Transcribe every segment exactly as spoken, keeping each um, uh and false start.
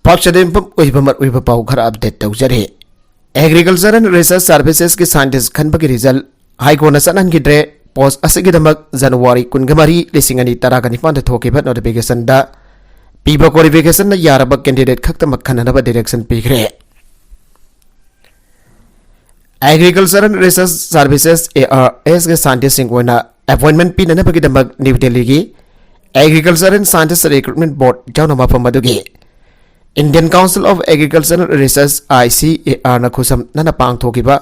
ꯄꯥꯛꯆꯗ ꯌꯨꯝꯐꯝ ꯑꯣꯏꯕ ꯃꯔꯨꯑꯣꯏꯕ ꯄꯥꯎ ꯈꯔ ꯑꯞꯗꯦꯠ ꯇꯧꯖꯔꯤ꯫ Agriculture and Research Services ꯀꯤ scientist ꯈꯟꯕꯒꯤ result ꯍꯥꯏ ꯀꯣꯔꯠꯅ ꯆꯠꯍꯟꯈꯤꯗ꯭ꯔꯦ꯫ Post ꯑꯁꯤꯒꯤꯗꯃꯛ January ꯀꯨꯟꯃꯔꯤ, ꯂꯤꯁꯤꯡ ꯑꯅꯤ ꯇꯔꯥꯅꯤꯄꯥꯟꯗ ꯊꯣꯛꯈꯤꯕ notification ꯗ ꯄꯤꯕ qualification ꯅ ꯌꯥꯔꯕ candidate ꯈꯛꯇꯃꯛ ꯈꯟꯅꯅꯕ direction ꯄꯤꯈ꯭ꯔꯦ꯫ Agriculture and Research Services, A R S ꯀꯤ scientist ꯁꯤꯡ ꯑꯣꯏꯅ appointment ꯄꯤꯅꯅꯕꯒꯤꯗꯃꯛ New Delhi ꯒꯤ Agriculture and Scientist Recruitment Board ꯌꯥꯎꯅ ꯃꯐꯝ ꯑꯗꯨꯒꯤ Indian Council of Agricultural Research, I C A R ꯅ ꯈꯨꯠꯁꯝꯅꯅ ꯄꯥꯡꯊꯣꯛꯈꯤꯕ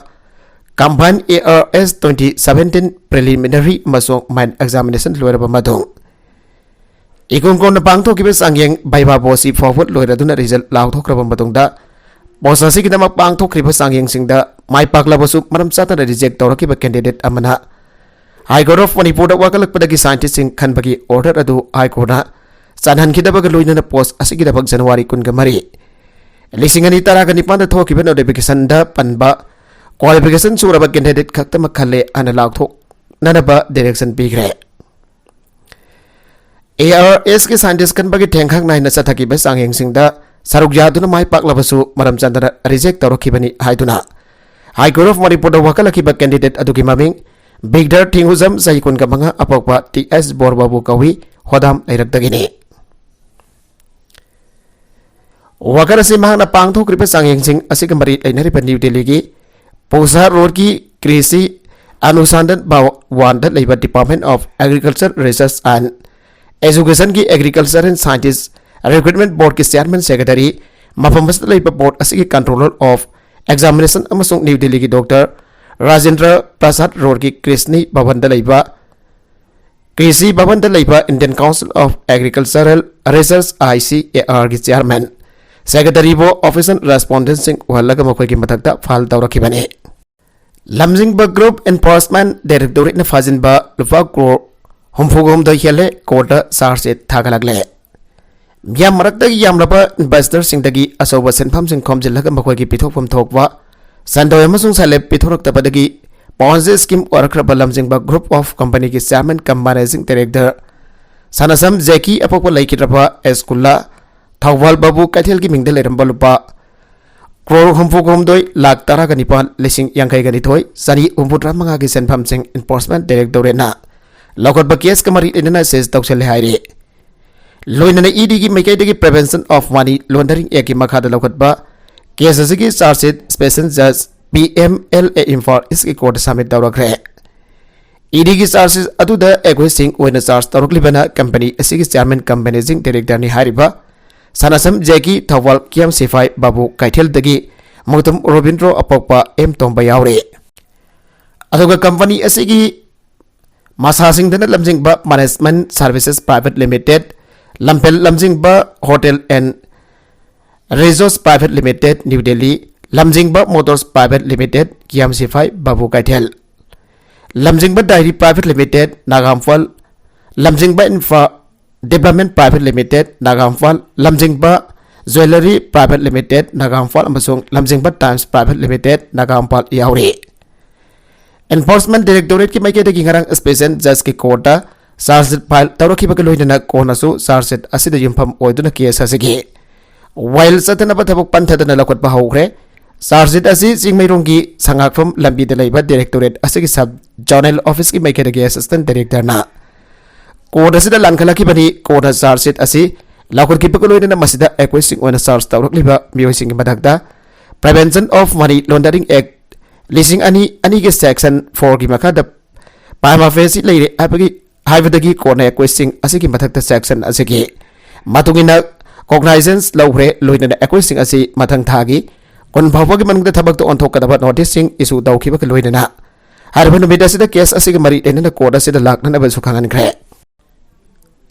Combined A R S twenty seventeen preliminary ꯑꯃꯁꯨꯡ main examination ꯂꯣꯏꯔꯕ ꯃꯇꯨꯡ, ꯏꯀꯣꯟ ꯀꯣꯟꯅ ꯄꯥꯡꯊꯣꯛꯈꯤꯕ ꯆꯥꯡꯌꯦꯡ viva voce forward ꯂꯣꯏꯔꯗꯨꯅ result ꯂꯥꯎꯊꯣꯛꯈ꯭ꯔꯕ ꯃꯇꯨꯡꯗ, post ꯑꯁꯤꯒꯤꯗꯃꯛ ꯄꯥꯡꯊꯣꯛꯈ꯭ꯔꯤꯕ ꯆꯥꯡꯌꯦꯡꯁꯤꯡꯗ ꯃꯥꯏ ꯄꯥꯛꯂꯕꯁꯨ ꯃꯔꯝ ꯆꯥꯗꯅ reject ꯇꯧꯔꯛꯈꯤꯕ candidate ꯑꯃꯅ High Court of ꯃꯅꯤꯄꯨꯔꯗ ꯋꯥꯀꯠꯂꯛꯄꯗꯒꯤ scientist ꯁꯤꯡ ꯈꯟꯕꯒꯤ order ꯑꯗꯨ High Court ꯅ ꯆꯠꯍꯟꯈꯤꯗꯕꯒ ꯂꯣꯏꯅꯅ post ꯑꯁꯤꯒꯤꯗꯃꯛ January ꯀꯨꯟꯃꯔꯤ, ꯂꯤꯁꯤꯡ ꯑꯅꯤ ꯇꯔꯥꯅꯤꯄꯥꯟꯗ ꯊꯣꯛꯈꯤꯕ notification ꯗ ꯄꯟꯕ qualification ꯁꯨꯔꯕ candidate ꯈꯛꯇꯃꯛ ꯈꯜꯂꯦ ꯍꯥꯏꯅ ꯂꯥꯎꯊꯣꯛꯅꯅꯕ direction ꯄꯤꯈ꯭ꯔꯦ꯫ A R S ꯀꯤ scientist ꯈꯟꯕꯒꯤ ꯊꯦꯡꯈꯛ ꯅꯥꯏꯅ ꯆꯠꯊꯈꯤꯕ ꯆꯥꯡꯌꯦꯡꯁꯤꯡꯗ ꯁꯔꯨꯛ ꯌꯥꯗꯨꯅ ꯃꯥꯏ ꯄꯥꯛꯂꯕꯁꯨ ꯃꯔꯝ ꯆꯥꯗꯅ reject ꯇꯧꯔꯛꯈꯤꯕꯅꯤ ꯍꯥꯏꯗꯨꯅ High Court of ꯃꯅꯤꯄꯨꯔꯗ ꯋꯥꯀꯠꯂꯛꯈꯤꯕ candidate ꯑꯗꯨꯒꯤ ꯃꯃꯤꯡ ꯕꯤꯛꯇꯔ ꯊꯤꯡꯒꯨꯖꯝ, ꯆꯍꯤ ꯀꯨꯟꯃꯉꯥ, ꯑꯄꯣꯛꯄ ꯇꯤ ꯑꯦꯁ ꯕꯣꯔꯕꯥꯕꯨ ꯀꯧꯏ, ꯍꯣꯗꯥꯝ ꯂꯩꯔꯛꯇꯒꯤꯅꯤ꯫ Worker ꯑꯁꯤ ꯃꯍꯥꯛꯅ ꯄꯥꯡꯊꯣꯛꯈ꯭ꯔꯤꯕ ꯆꯥꯡꯌꯦꯡꯁꯤꯡ ꯑꯁꯤꯒ ꯃꯔꯤ ꯂꯩꯅꯔꯤꯕ ꯅ꯭ꯌꯨ ꯗꯦꯜꯂꯤꯒꯤ ꯄꯨꯁꯥ ꯔꯣꯗꯀꯤ ꯀ꯭ꯔꯤꯁꯤ ꯑꯅꯨꯁꯥꯟꯗꯟ ꯚꯋꯥꯟꯗ ꯂꯩꯕ Department of Agriculture Research and Education ꯒꯤ Agriculture and Scientist Recruitment Board ꯀꯤ Chairman Secretary, ꯃꯐꯝ ꯑꯁꯤꯗ ꯂꯩꯕ board ꯑꯁꯤꯒꯤ Controller of Examination ꯑꯃꯁꯨꯡ ꯅ꯭ꯌꯨ ꯗꯦꯜꯂꯤꯒꯤ ꯗꯣꯛꯇꯔ ꯔꯥꯖꯦꯟꯗ꯭ꯔ ꯄ꯭ꯔꯁꯥꯗ ꯔꯣꯗꯀꯤ ꯀ꯭ꯔꯤꯁꯅꯤ ꯚꯕꯟꯗ ꯂꯩꯕ ꯀ꯭ꯔꯤꯁꯤ ꯚꯕꯟꯗ ꯂꯩꯕ Indian Council of Agricultural Research, I C A R ꯒꯤ Chairman, Secretary ꯕꯨ official respondent ꯁꯤꯡ ꯎꯍꯜꯂꯒ ꯃꯈꯣꯏꯒꯤ ꯃꯊꯛꯇ file ꯇꯧꯔꯛꯈꯤꯕꯅꯤ꯫ ꯂꯝꯖꯤꯡꯕ Group Enforcement Directorate ꯅ ꯐꯥꯖꯤꯟꯕ ꯂꯨꯄꯥ ꯀ꯭ꯔꯣꯔ ꯍꯨꯝꯐꯨꯒ ꯍꯨꯝꯗꯣꯏ ꯍꯦꯜꯂꯦ, court ꯇ charge sheet ꯊꯥꯒꯠꯂꯛꯂꯦ꯫ ꯃꯤꯌꯥꯝ ꯃꯔꯛꯇꯒꯤ ꯌꯥꯝꯂꯕ investor ꯁꯤꯡꯗꯒꯤ ꯑꯆꯧꯕ ꯁꯦꯟꯐꯝꯁꯤꯡ ꯈꯣꯝꯖꯤꯜꯂꯒ ꯃꯈꯣꯏꯒꯤ ꯄꯤꯊꯣꯛꯐꯝ ꯊꯣꯛꯄ ꯁꯦꯟꯗꯣꯏ ꯑꯃꯁꯨꯡ ꯁꯦꯜꯂꯦꯞ ꯄꯤꯊꯣꯔꯛꯇꯕꯗꯒꯤ Ponzi scheme ꯑꯣꯏꯔꯛꯈ꯭ꯔꯕ ꯂꯝꯖꯤꯡꯕ Group of Company ꯒꯤ Chairman cum Managing Director ꯁꯅꯥꯁꯝ ꯖꯦꯀꯤ ꯑꯄꯣꯛꯄ ꯂꯩꯈꯤꯗ꯭ꯔꯕ ꯑꯦꯁꯀꯨꯜꯂꯥ ꯊꯧꯕꯥꯜ ꯕꯥꯕꯨ ꯀꯩꯊꯦꯜꯒꯤ ꯃꯤꯡꯗ ꯂꯩꯔꯝꯕ ꯂꯨꯄꯥ ꯀ꯭ꯔꯣꯔ ꯍꯨꯝꯐꯨ ꯍꯨꯝꯗꯣꯏ ꯂꯥꯈ ꯇꯔꯥꯒ ꯅꯤꯄꯥꯜ ꯂꯤꯁꯤꯡ ꯌꯥꯡꯈꯩꯒ ꯅꯤꯊꯣꯏ ꯆꯅꯤ ꯍꯨꯝꯐꯨꯇꯔꯥ ꯃꯉꯥꯒꯤ ꯁꯦꯟꯐꯝꯁꯤꯡ Enforcement Directorateꯅ ꯂꯧꯈꯠꯄ ꯀꯦꯁꯀ ꯃꯔꯤ ꯂꯩꯅꯅ ꯁꯤꯖ ꯇꯧꯁꯤꯜꯂꯦ ꯍꯥꯏꯔꯤ꯫ ꯂꯣꯏꯅꯅ ꯏ ꯗꯤꯒꯤ ꯃꯥꯏꯀꯩꯗꯒꯤ Prevention of Money Laundering Actꯀꯤ ꯃꯈꯥꯗ ꯂꯧꯈꯠꯄ ꯀꯦꯁ ꯑꯁꯤꯒꯤ charge sheet Special Judge P M L A Imphal ꯏꯁꯀꯤ ꯀꯣꯔꯠꯇ ꯁꯕꯃꯤꯠ ꯇꯧꯔꯛꯈ꯭ꯔꯦ꯫ ꯏ ꯗꯤꯒꯤ ꯆꯥꯔꯖ ꯁꯤꯠ ꯑꯗꯨꯗ ꯑꯦꯀ꯭ꯌꯨꯖꯁꯤꯡ ꯑꯣꯏꯅ ꯆꯥꯔꯖ ꯇꯧꯔꯛꯂꯤꯕꯅ ꯀꯝꯄꯅꯤ ꯑꯁꯤꯒꯤ ꯆꯤꯌꯥꯔꯃꯦꯟ ꯀꯝ ꯃꯦꯅꯦꯖꯤꯡ ꯗꯥꯏꯔꯦꯛꯇꯔꯅꯤ ꯍꯥꯏꯔꯤꯕ ꯁꯅꯥꯁꯝ ꯖꯦꯀꯤ, ꯊꯧꯕꯥꯜ ꯀꯤꯌꯥꯝ ꯁꯤꯐꯥꯏ ꯕꯥꯕꯨ ꯀꯩꯊꯦꯜꯗꯒꯤ ꯃꯨꯇꯨꯝ ꯔꯣꯕꯤꯟꯗ꯭ꯔꯣ, ꯑꯄꯣꯛꯄ ꯑꯦꯝ ꯇꯣꯝꯕ ꯌꯥꯎꯔꯤ꯫ ꯑꯗꯨꯒ ꯀꯝꯄꯅꯤ ꯑꯁꯤꯒꯤ ꯃꯁꯥꯁꯤꯡꯗꯅ ꯂꯝꯖꯤꯡꯕ Management Services Private Limited, ꯂꯝꯐꯦꯜ ꯂꯝꯖꯤꯡꯕ Hotel and Resorts Private Limited, New Delhi, ꯂꯝꯖꯤꯡꯕ Motors Private Limited, ꯀꯤꯌꯥꯝ ꯁꯤꯐꯥꯏ ꯕꯥꯕꯨ ꯀꯩꯊꯦꯜ, ꯂꯝꯖꯤꯡꯕ Dairy Private Limited, ꯅꯥꯒꯥꯝꯐꯥꯜ, ꯂꯝꯖꯤꯡꯕ Infra Development Private Limited, ꯅꯥꯒꯥꯝꯐꯥꯜ, ꯂꯝꯖꯤꯡꯕ Jewellery Private Limited, ꯅꯥꯒꯥꯝꯐꯥꯜ ꯑꯃꯁꯨꯡ ꯂꯝꯖꯤꯡꯕ Times Private Limited, ꯅꯥꯒꯥꯝꯐꯥꯜ ꯌꯥꯎꯔꯤ꯫ Enforcement Directorateꯀꯤ ꯃꯥꯏꯀꯩꯗꯒꯤ ꯉꯔꯥꯡ Special Judgeꯀꯤ ꯀꯣꯔꯠꯇ ꯆꯥꯔꯖ ꯁꯤꯠ ꯐꯥꯏꯜ ꯇꯧꯔꯛꯈꯤꯕꯒ ꯂꯣꯏꯅꯅ ꯀꯣꯟꯅꯁꯨ ꯆꯥꯔꯖ ꯁꯤꯠ ꯑꯁꯤꯗ ꯌꯨꯝꯐꯝ ꯑꯣꯏꯗꯨꯅ ꯀꯦꯁ ꯑꯁꯤꯒꯤ ꯋꯥꯌꯦꯜ ꯆꯠꯊꯅꯕ ꯊꯕꯛ ꯄꯟꯊꯗꯅ ꯂꯧꯈꯠꯄ ꯍꯧꯈ꯭ꯔꯦ꯫ ꯆꯥꯔꯖ ꯁꯤꯠ ꯑꯁꯤ ꯆꯤꯡꯃꯩꯔꯣꯡꯒꯤ ꯁꯉꯥꯛꯐꯝ ꯂꯝꯕꯤꯗ ꯂꯩꯕ ꯗꯥꯏꯔꯦꯛꯇꯣꯔꯦꯠ ꯑꯁꯤꯒꯤ ꯁꯕ ꯖꯣꯅꯦꯜ ꯑꯣꯐꯤꯁꯀꯤ ꯃꯥꯏꯀꯩꯗꯒꯤ ꯑꯦꯁꯤꯁꯇꯦꯟ ꯗꯥꯏꯔꯦꯛꯇꯔꯅ ꯀꯣꯔꯠ ꯑꯁꯤꯗ ꯂꯥꯟꯈꯠꯂꯛꯈꯤꯕꯅꯤ꯫ ꯀꯣꯔꯠꯅ ꯆꯥꯔꯖ ꯁꯤꯠ ꯑꯁꯤ ꯂꯧꯈꯠꯈꯤꯕꯒ ꯂꯣꯏꯅꯅ ꯃꯁꯤꯗ ꯑꯦꯀ꯭ꯌꯨꯖꯁꯤꯡ ꯑꯣꯏꯅ ꯆꯥꯔꯖ ꯇꯧꯔꯛꯂꯤꯕ ꯃꯤꯑꯣꯏꯁꯤꯡꯒꯤ ꯃꯊꯛꯇ Prevention of Money Laundering Act ꯂꯤꯁꯤꯡ ꯑꯅꯤ ꯑꯅꯤꯒꯤ Section fourꯒꯤ ꯃꯈꯥꯗ prima facie ꯂꯩꯔꯦ ꯍꯥꯏꯕꯒꯤ, ꯍꯥꯏꯕꯗꯒꯤ ꯀꯣꯔꯠꯅ ꯑꯦꯀ꯭ꯌꯨꯖꯁꯤꯡ ꯑꯁꯤꯒꯤ ꯃꯊꯛꯇ section ꯑꯁꯤꯒꯤ ꯃꯇꯨꯡ ꯏꯟꯅ cognizance ꯂꯧꯈ꯭ꯔꯦ꯫ ꯂꯣꯏꯅꯅ ꯑꯦꯀ꯭ꯌꯨꯖꯁꯤꯡ ꯑꯁꯤ ꯃꯊꯪ ꯊꯥꯒꯤ ꯀꯨꯟ ꯐꯥꯎꯕꯒꯤ ꯃꯅꯨꯡꯗ ꯊꯕꯛꯇ ꯑꯣꯟꯊꯣꯛꯀꯗꯕ ꯅꯣꯇꯤꯁꯁꯤꯡ ꯏꯁꯨ ꯇꯧꯈꯤꯕꯒ ꯂꯣꯏꯅꯅ ꯍꯥꯏꯔꯤꯕ ꯅꯨꯃꯤꯠ ꯑꯁꯤꯗ ꯀꯦꯁ ꯑꯁꯤꯒ ꯃꯔꯤ ꯂꯩꯅꯅ ꯀꯣꯔꯠ ꯑꯁꯤꯗ ꯂꯥꯛꯅꯅꯕꯁꯨ ꯈꯪꯍꯟꯈ꯭ꯔꯦ꯫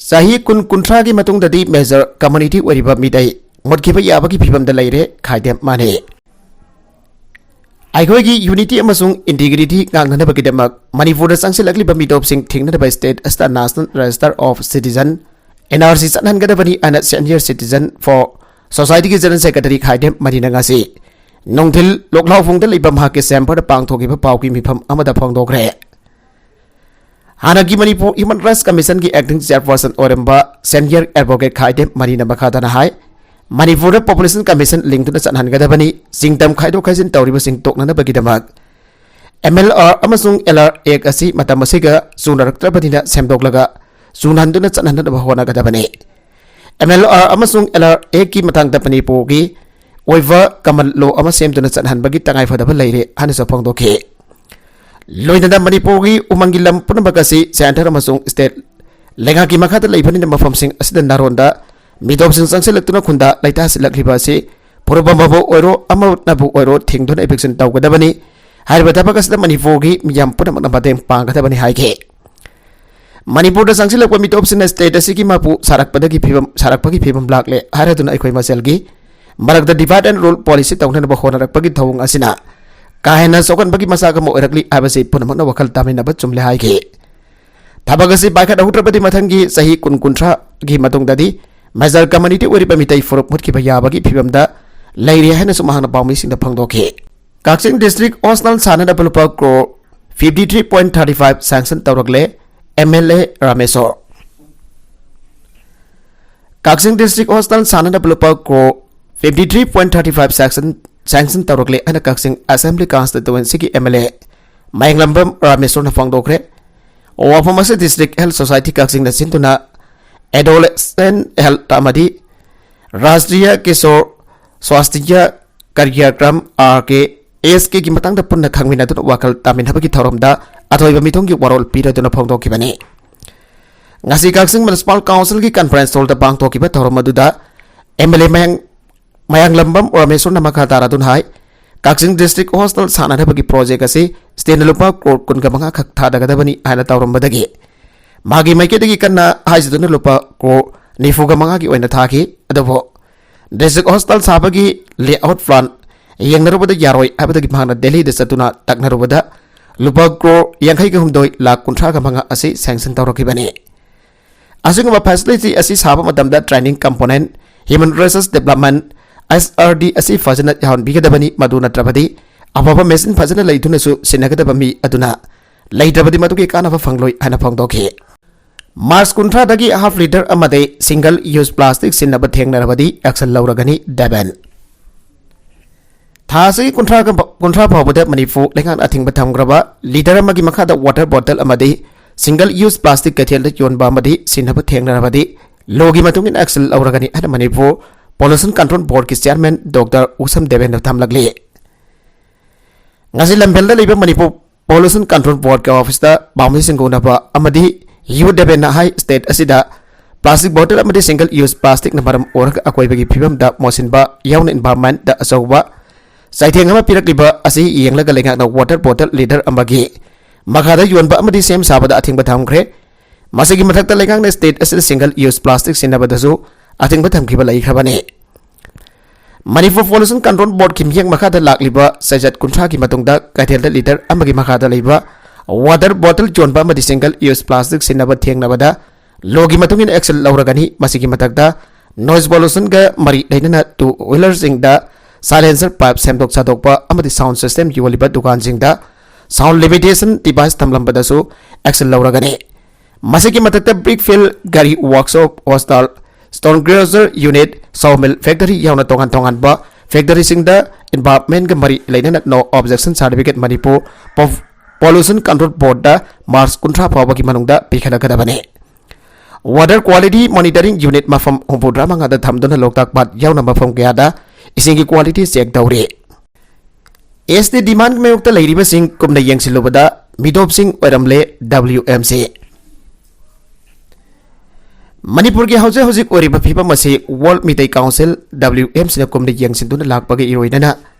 ꯆꯍꯤ ꯀꯨꯟ ꯀꯨꯟꯊ꯭ꯔꯥꯒꯤ ꯃꯇꯨꯡꯗꯗꯤ major community ꯑꯣꯏꯔꯤꯕ ꯃꯤꯗꯩ ꯃꯨꯠꯈꯤꯕ ꯌꯥꯕꯒꯤ ꯐꯤꯕꯝꯗ ꯂꯩꯔꯦ꯫ ꯈꯥꯏꯗꯦꯝ ꯃꯥꯅꯤ꯫ ꯑꯩꯈꯣꯏꯒꯤ unity ꯑꯃꯁꯨꯡ integrity ꯉꯥꯛꯅꯅꯕꯒꯤꯗꯃꯛ ꯃꯅꯤꯄꯨꯔꯗ ꯆꯪꯁꯤꯜꯂꯛꯂꯤꯕ ꯃꯤꯇꯣꯞꯁꯤꯡ ꯊꯤꯡꯅꯅꯕ state ꯑꯁꯤꯗ National Register of Citizen, N R C, ꯆꯠꯍꯟꯒꯗꯕꯅꯤ ꯍꯥꯏꯅ Senior Citizen for Societyꯒꯤ General Secretary ꯈꯥꯏꯗꯦꯝ ꯃꯅꯤꯅ ꯉꯁꯤ ꯅꯨꯡꯊꯤꯜ ꯂꯣꯛꯂꯥꯎꯐꯣꯡꯗ ꯂꯩꯕ ꯃꯍꯥꯛꯀꯤ ꯁꯦꯝꯕꯔꯗ ꯄꯥꯡꯊꯣꯛꯈꯤꯕ ꯄꯥꯎꯒꯤ ꯃꯤꯐꯝ ꯑꯃꯗ ꯐꯣꯡꯗꯣꯛꯈ꯭ꯔꯦ꯫ ꯍꯥꯟꯅꯒꯤ Manipur Human Rights Commissionꯒꯤ acting chairperson ꯑꯣꯏꯔꯝꯕ senior advocate ꯈꯥꯏꯗꯦꯝ ꯃꯅꯤꯅ ꯃꯈꯥ ꯇꯥꯅ ꯍꯥꯏ, ꯃꯅꯤꯄꯨꯔꯗ Population Commission ꯂꯤꯡꯗꯨꯅ ꯆꯠꯍꯟꯒꯗꯕꯅꯤ꯫ ꯆꯤꯡꯗꯝ ꯈꯥꯏꯗꯣꯛ ꯈꯥꯏꯖꯤꯟ ꯇꯧꯔꯤꯕꯁꯤꯡ ꯇꯣꯛꯅꯅꯕꯒꯤꯗꯃꯛ M L R ꯑꯃꯁꯨꯡ L R Act ꯑꯁꯤ ꯃꯇꯝ ꯑꯁꯤꯒ ꯆꯨꯅꯔꯛꯇ꯭ꯔꯕꯅꯤꯅ ꯁꯦꯝꯗꯣꯛꯂꯒ ꯆꯨꯅꯍꯟꯗꯨꯅ ꯆꯠꯍꯟꯅꯕ ꯍꯣꯠꯅꯒꯗꯕꯅꯤ꯫ M L R ꯑꯃꯁꯨꯡ L R Actꯀꯤ ꯃꯇꯥꯡꯗ ꯃꯅꯤꯄꯨꯔꯒꯤ ꯑꯣꯏꯕ common law ꯑꯃ ꯁꯦꯝꯗꯨꯅ ꯆꯠꯍꯟꯕꯒꯤ ꯇꯉꯥꯏꯐꯗꯕ ꯂꯩꯔꯦ ꯍꯥꯏꯅꯁꯨ ꯐꯣꯡꯗꯣꯛꯈꯤ꯫ ꯂꯣꯏꯅꯅ ꯃꯅꯤꯄꯨꯔꯒꯤ ꯎꯃꯪꯒꯤ ꯂꯝ ꯄꯨꯝꯅꯃꯛ ꯑꯁꯤ centre ꯑꯃꯁꯨꯡ state ꯂꯩꯉꯥꯛꯀꯤ ꯃꯈꯥꯗ ꯂꯩꯕꯅꯤꯅ ꯃꯐꯝꯁꯤꯡ ꯑꯁꯤꯗ ꯅꯥꯔꯣꯟꯗ ꯃꯤꯇꯣꯞꯁꯤꯡ ꯆꯪꯁꯤꯜꯂꯛꯇꯨꯅ ꯈꯨꯟꯗ ꯂꯩꯇꯥꯁꯤꯜꯂꯛꯂꯤꯕ ꯑꯁꯤ ꯐꯨꯔꯨꯞ ꯑꯃꯕꯨ ꯑꯣꯏꯔꯣ ꯑꯃꯅꯕꯨ ꯑꯣꯏꯔꯣ ꯊꯤꯡꯗꯨꯅ eviction ꯇꯧꯒꯗꯕꯅꯤ꯫ ꯍꯥꯏꯔꯤꯕ ꯊꯕꯛ ꯑꯁꯤꯗ ꯃꯅꯤꯄꯨꯔꯒꯤ ꯃꯤꯌꯥꯝ ꯄꯨꯝꯅꯃꯛꯅ ꯃꯇꯦꯡ ꯄꯥꯡꯒꯗꯕꯅꯤ ꯍꯥꯏꯈꯤ꯫ ꯃꯅꯤꯄꯨꯔꯗ ꯆꯪꯁꯤꯜꯂꯛꯄ ꯃꯤꯇꯣꯞꯁꯤꯡꯅ state ꯑꯁꯤꯒꯤ ꯃꯄꯨ ꯁꯥꯔꯛꯄꯗꯒꯤ ꯐꯤꯕꯝ ꯁꯥꯔꯛꯄꯒꯤ ꯐꯤꯕꯝ ꯂꯥꯛꯂꯦ ꯍꯥꯏꯔꯗꯨꯅ ꯑꯩꯈꯣꯏ ꯃꯁꯦꯜꯒꯤ ꯃꯔꯛꯇ divide and rule policy ꯇꯧꯅꯅꯕ ꯍꯣꯠꯅꯔꯛꯄꯒꯤ ꯊꯧꯑꯣꯡ ꯑꯁꯤꯅ ꯀꯥ ꯍꯦꯟꯅ ꯁꯣꯛꯍꯟꯕꯒꯤ ꯃꯆꯥꯛ ꯑꯃ ꯑꯣꯏꯔꯛꯂꯤ ꯍꯥꯏꯕꯁꯤ ꯄꯨꯝꯅꯃꯛꯅ ꯋꯥꯈꯜ ꯇꯥꯃꯤꯟꯅꯕ ꯆꯨꯝꯂꯦ ꯍꯥꯏꯈꯤ꯫ ꯊꯕꯛ ꯑꯁꯤ ꯄꯥꯏꯈꯠꯍꯧꯗ꯭ꯔꯕꯗꯤ ꯃꯊꯪꯒꯤ ꯆꯍꯤ ꯀꯨꯟ ꯀꯨꯟꯊ꯭ꯔꯥꯒꯤ ꯃꯇꯨꯡꯗꯗꯤ major community ꯑꯣꯏꯔꯤꯕ ꯃꯤꯇꯩ ꯐꯨꯔꯨꯞ ꯃꯨꯠꯈꯤꯕ ꯌꯥꯕꯒꯤ ꯐꯤꯕꯝꯗ ꯂꯩꯔꯦ ꯍꯥꯏꯅꯁꯨ ꯃꯍꯥꯛꯅ ꯄꯥꯎꯃꯤꯁꯤꯡꯗ ꯐꯣꯡꯗꯣꯛꯈꯤ꯫ ꯀꯛꯆꯤꯡ district hostel ꯁꯥꯟꯅꯅꯕ ꯂꯨꯄꯥ crore fifty three point thirty five sanction ꯇꯧꯔꯛꯂꯦ, M L A Rameshwor. Kakching district hostel ꯁꯥꯟꯅꯅꯕ ꯂꯨꯄꯥ crore fifty three point thirty five sanction, sanction ꯇꯧꯔꯛꯂꯦ ꯍꯥꯏꯅ ꯀꯛꯆꯤꯡ Assembly Constituencyꯒꯤ M L A ꯃꯌꯥꯡꯂꯝꯕꯝ ꯔꯥꯃꯦꯁꯣꯔꯅ ꯐꯣꯡꯗꯣꯛꯈ꯭ꯔꯦ꯫ ꯋꯥꯐꯝ ꯑꯁꯤ District Health Society ꯀꯛꯆꯤꯡꯅ ꯁꯤꯟꯗꯨꯅ Adolescent Health ꯑꯃꯗꯤ Rashtriya Kishore Swasthya Karyakram, R K S K ꯒꯤ ꯃꯇꯥꯡꯗ ꯄꯨꯟꯅ ꯈꯪꯃꯤꯟꯅꯗꯨꯅ ꯋꯥꯈꯜ ꯇꯥꯃꯤꯟꯅꯕꯒꯤ ꯊꯧꯔꯝꯗ ꯑꯊꯣꯏꯕ ꯃꯤꯊꯨꯡꯒꯤ ꯋꯥꯔꯣꯜ ꯄꯤꯔꯗꯨꯅ ꯐꯣꯡꯗꯣꯛꯈꯤꯕꯅꯤ꯫ ꯉꯁꯤ ꯀꯛꯆꯤꯡ Municipal Councilꯒꯤ conference hallꯗ ꯄꯥꯡꯊꯣꯛꯈꯤꯕ ꯊꯧꯔꯝ ꯑꯗꯨꯗ M L A ꯃꯌꯥꯡ, ꯃꯌꯥꯡꯂꯝꯕꯝ ꯔꯥꯃꯦꯁꯣꯔꯅ ꯃꯈꯥ ꯇꯥꯔꯗꯨꯅ ꯍꯥꯏ, ꯀꯛꯆꯤꯡ district hostel ꯁꯥꯟꯅꯅꯕꯒꯤ project ꯑꯁꯤ stateꯅ ꯂꯨꯄꯥ crore ꯀꯨꯟꯒ ꯃꯉꯥ ꯈꯛ ꯊꯥꯗꯒꯗꯕꯅꯤ ꯍꯥꯏꯅ ꯇꯧꯔꯝꯕꯗꯒꯤ ꯃꯥꯒꯤ ꯃꯥꯏꯀꯩꯗꯒꯤ ꯀꯟꯅ ꯍꯥꯏꯖꯗꯨꯅ ꯂꯨꯄꯥ crore ꯅꯤꯐꯨꯒ ꯃꯉꯥꯒꯤ ꯑꯣꯏꯅ ꯊꯥꯈꯤ꯫ ꯑꯗꯨꯕꯨ district hostel ꯁꯥꯕꯒꯤ layout plan ꯌꯦꯡꯅꯔꯨꯕꯗ ꯌꯥꯔꯣꯏ ꯍꯥꯏꯕꯗꯒꯤ ꯃꯍꯥꯛꯅ ꯗꯦꯜꯂꯤꯗ ꯆꯠꯇꯨꯅ ꯇꯛꯅꯔꯨꯕꯗ ꯂꯨꯄꯥ crore ꯌꯥꯡꯈꯩꯒ ꯍꯨꯝꯗꯣꯏ ꯂꯥꯈ ꯀꯨꯟꯊ꯭ꯔꯥꯒ ꯃꯉꯥ ꯑꯁꯤ sanction ꯇꯧꯔꯛꯈꯤꯕꯅꯤ꯫ ꯑꯁꯤꯒꯨꯝꯕ facility ꯑꯁꯤ ꯁꯥꯕ ꯃꯇꯝꯗ training component, human resource development, H R D ꯑꯁꯤ ꯐꯖꯅ ꯌꯥꯎꯍꯟꯕꯤꯒꯗꯕꯅꯤ꯫ ꯃꯗꯨ ꯅꯠꯇ꯭ꯔꯕꯗꯤ ꯑꯐꯕ machine ꯐꯖꯅ ꯂꯩꯗꯨꯅꯁꯨ ꯁꯤꯟꯅꯒꯗꯕ ꯃꯤ ꯑꯗꯨꯅ ꯂꯩꯇ꯭ꯔꯕꯗꯤ ꯃꯗꯨꯒꯤ ꯀꯥꯟꯅꯕ ꯐꯪꯂꯣꯏ ꯍꯥꯏꯅ ꯐꯣꯡꯗꯣꯛꯈꯤ꯫ ꯃꯥꯔꯆ ꯀꯨꯟꯊ꯭ꯔꯥꯗꯒꯤ half litre ꯑꯃꯗꯤ single use plastic ꯁꯤꯖꯤꯟꯅꯕ ꯊꯦꯡꯅꯔꯕꯗꯤ action ꯂꯧꯔꯒꯅꯤ ꯗꯦꯕꯦꯟ꯫ ꯊꯥ ꯑꯁꯤꯒꯤ ꯀꯨꯟꯊ꯭ꯔꯥꯒ, ꯀꯨꯟꯊ꯭ꯔꯥ ꯐꯥꯎꯕꯗ ꯃꯅꯤꯄꯨꯔ ꯂꯩꯉꯥꯛꯅ ꯑꯊꯤꯡꯕ ꯊꯝꯈ꯭ꯔꯕ litre ꯑꯃꯒꯤ ꯃꯈꯥꯗ water bottle ꯑꯃꯗꯤ single use plastic ꯀꯩꯊꯦꯜꯗ ꯌꯣꯟꯕ ꯑꯃꯗꯤ ꯁꯤꯖꯤꯟꯅꯕ ꯊꯦꯡꯅꯔꯕꯗꯤ lawꯒꯤ ꯃꯇꯨꯡ ꯏꯟꯅ action ꯂꯧꯔꯒꯅꯤ ꯍꯥꯏꯅ Manipur Pollution Control Boardꯀꯤ chairman Doctor ꯎꯁꯝ ꯗꯦꯕꯦꯟꯅ ꯊꯝꯂꯛꯂꯤ꯫ ꯉꯁꯤ ꯂꯝꯐꯦꯜꯗ ꯂꯩꯕ ꯃꯅꯤꯄꯨꯔ Pollution Control Boardꯀꯤ officeꯇ ꯄꯥꯝꯕꯩꯁꯤꯡ ꯎꯅꯕ ꯑꯃꯗꯤ ꯌꯨ ꯗꯦꯕꯦꯟꯅ ꯍꯥꯏ, state ꯑꯁꯤꯗ plastic bottle ꯑꯃꯗꯤ single use plasticꯅ ꯃꯔꯝ ꯑꯣꯏꯔꯒ ꯑꯀꯣꯏꯕꯒꯤ ꯐꯤꯕꯝꯗ ꯃꯣꯠꯁꯤꯟꯕ ꯌꯥꯎꯅ environmentꯇ ꯑꯆꯧꯕ ꯆꯩꯊꯦꯡ ꯑꯃ ꯄꯤꯔꯛꯂꯤꯕ ꯑꯁꯤ ꯌꯦꯡꯂꯒ ꯂꯩꯉꯥꯛꯅ water bottle litre ꯑꯃꯒꯤ ꯃꯈꯥꯗ ꯌꯣꯟꯕ ꯑꯃꯗꯤ ꯁꯦꯝ ꯁꯥꯕꯗ ꯑꯊꯤꯡꯕ ꯊꯝꯈ꯭ꯔꯦ꯫ ꯃꯁꯤꯒꯤ ꯃꯊꯛꯇ ꯂꯩꯉꯥꯛꯅ state ꯑꯁꯤꯗ single use plastic ꯁꯤꯖꯤꯟꯅꯕꯗꯁꯨ ꯑꯊꯤꯡꯕ ꯊꯝꯈꯤꯕ ꯂꯩꯈ꯭ꯔꯕꯅꯤ꯫ ꯃꯅꯤꯄꯨꯔ Pollution Control Boardꯀꯤ ꯃꯤꯠꯌꯦꯡ ꯃꯈꯥꯗ ꯂꯥꯛꯂꯤꯕ ꯆꯩꯆꯠ ꯀꯨꯟꯊ꯭ꯔꯥꯒꯤ ꯃꯇꯨꯡꯗ ꯀꯩꯊꯦꯜꯗ litre ꯑꯃꯒꯤ ꯃꯈꯥꯗ ꯂꯩꯕ water bottle ꯌꯣꯟꯕ ꯑꯃꯗꯤ single use plastic ꯁꯤꯖꯤꯟꯅꯕ ꯊꯦꯡꯅꯕꯗ lawꯒꯤ ꯃꯇꯨꯡ ꯏꯟꯅ action ꯂꯧꯔꯒꯅꯤ꯫ ꯃꯁꯤꯒꯤ ꯃꯊꯛꯇ noise pollutionꯒ ꯃꯔꯤ ꯂꯩꯅꯅ two wheelerꯁꯤꯡꯗ silencer pipe ꯁꯦꯝꯗꯣꯛ ꯁꯥꯗꯣꯛꯄ ꯑꯃꯗꯤ sound system ꯌꯣꯜꯂꯤꯕ ꯗꯨꯀꯥꯟꯁꯤꯡꯗ sound limitation device ꯊꯝꯂꯝꯕꯗꯁꯨ action ꯂꯧꯔꯒꯅꯤ꯫ ꯃꯁꯤꯒꯤ ꯃꯊꯛꯇ brick field, ꯒꯥꯔꯤ workshop, hostel, stone crusher unit, sawmill factory ꯌꯥꯎꯅ ꯇꯣꯉꯥꯟ ꯇꯣꯉꯥꯟꯕ factoryꯁꯤꯡꯗ environmentꯒ ꯃꯔꯤ ꯂꯩꯅꯅ no objection certificate Manipur Pol-, Pollution Control Boardꯇ ꯃꯥꯔꯆ ꯀꯨꯟꯊ꯭ꯔꯥ ꯐꯥꯎꯕꯒꯤ ꯃꯅꯨꯡꯗ ꯄꯤꯈꯠꯂꯛꯀꯗꯕꯅꯤ꯫ Water quality monitoring unit ꯃꯐꯝ ꯍꯨꯝꯐꯨꯇꯔꯥ ꯃꯉꯥꯗ ꯊꯝꯗꯨꯅ ꯂꯣꯛꯇꯥꯛ ꯄꯥꯠ ꯌꯥꯎꯅ ꯃꯐꯝ ꯀꯌꯥꯗ ꯏꯁꯤꯡꯒꯤ quality check ꯇꯧꯔꯤ꯫ ST demand ꯃꯥꯌꯣꯛꯇ ꯂꯩꯔꯤꯕꯁꯤꯡ ꯀꯨꯞꯅ ꯌꯦꯡꯁꯤꯜꯂꯨꯕꯗ ꯃꯤꯇꯣꯞꯁꯤꯡ ꯑꯣꯏꯔꯝꯂꯦ WMC꯫ ꯃꯅꯤꯄꯨꯔꯒꯤ ꯍꯧꯖꯤꯛ ꯍꯧꯖꯤꯛ ꯑꯣꯏꯔꯤꯕ ꯐꯤꯕꯝ ꯑꯁꯤ World Meitei Council, WMCꯅ ꯀꯨꯞꯅ ꯌꯦꯡꯁꯤꯟꯗꯨꯅ ꯂꯥꯛꯄꯒ ꯏꯔꯣꯏꯅꯅ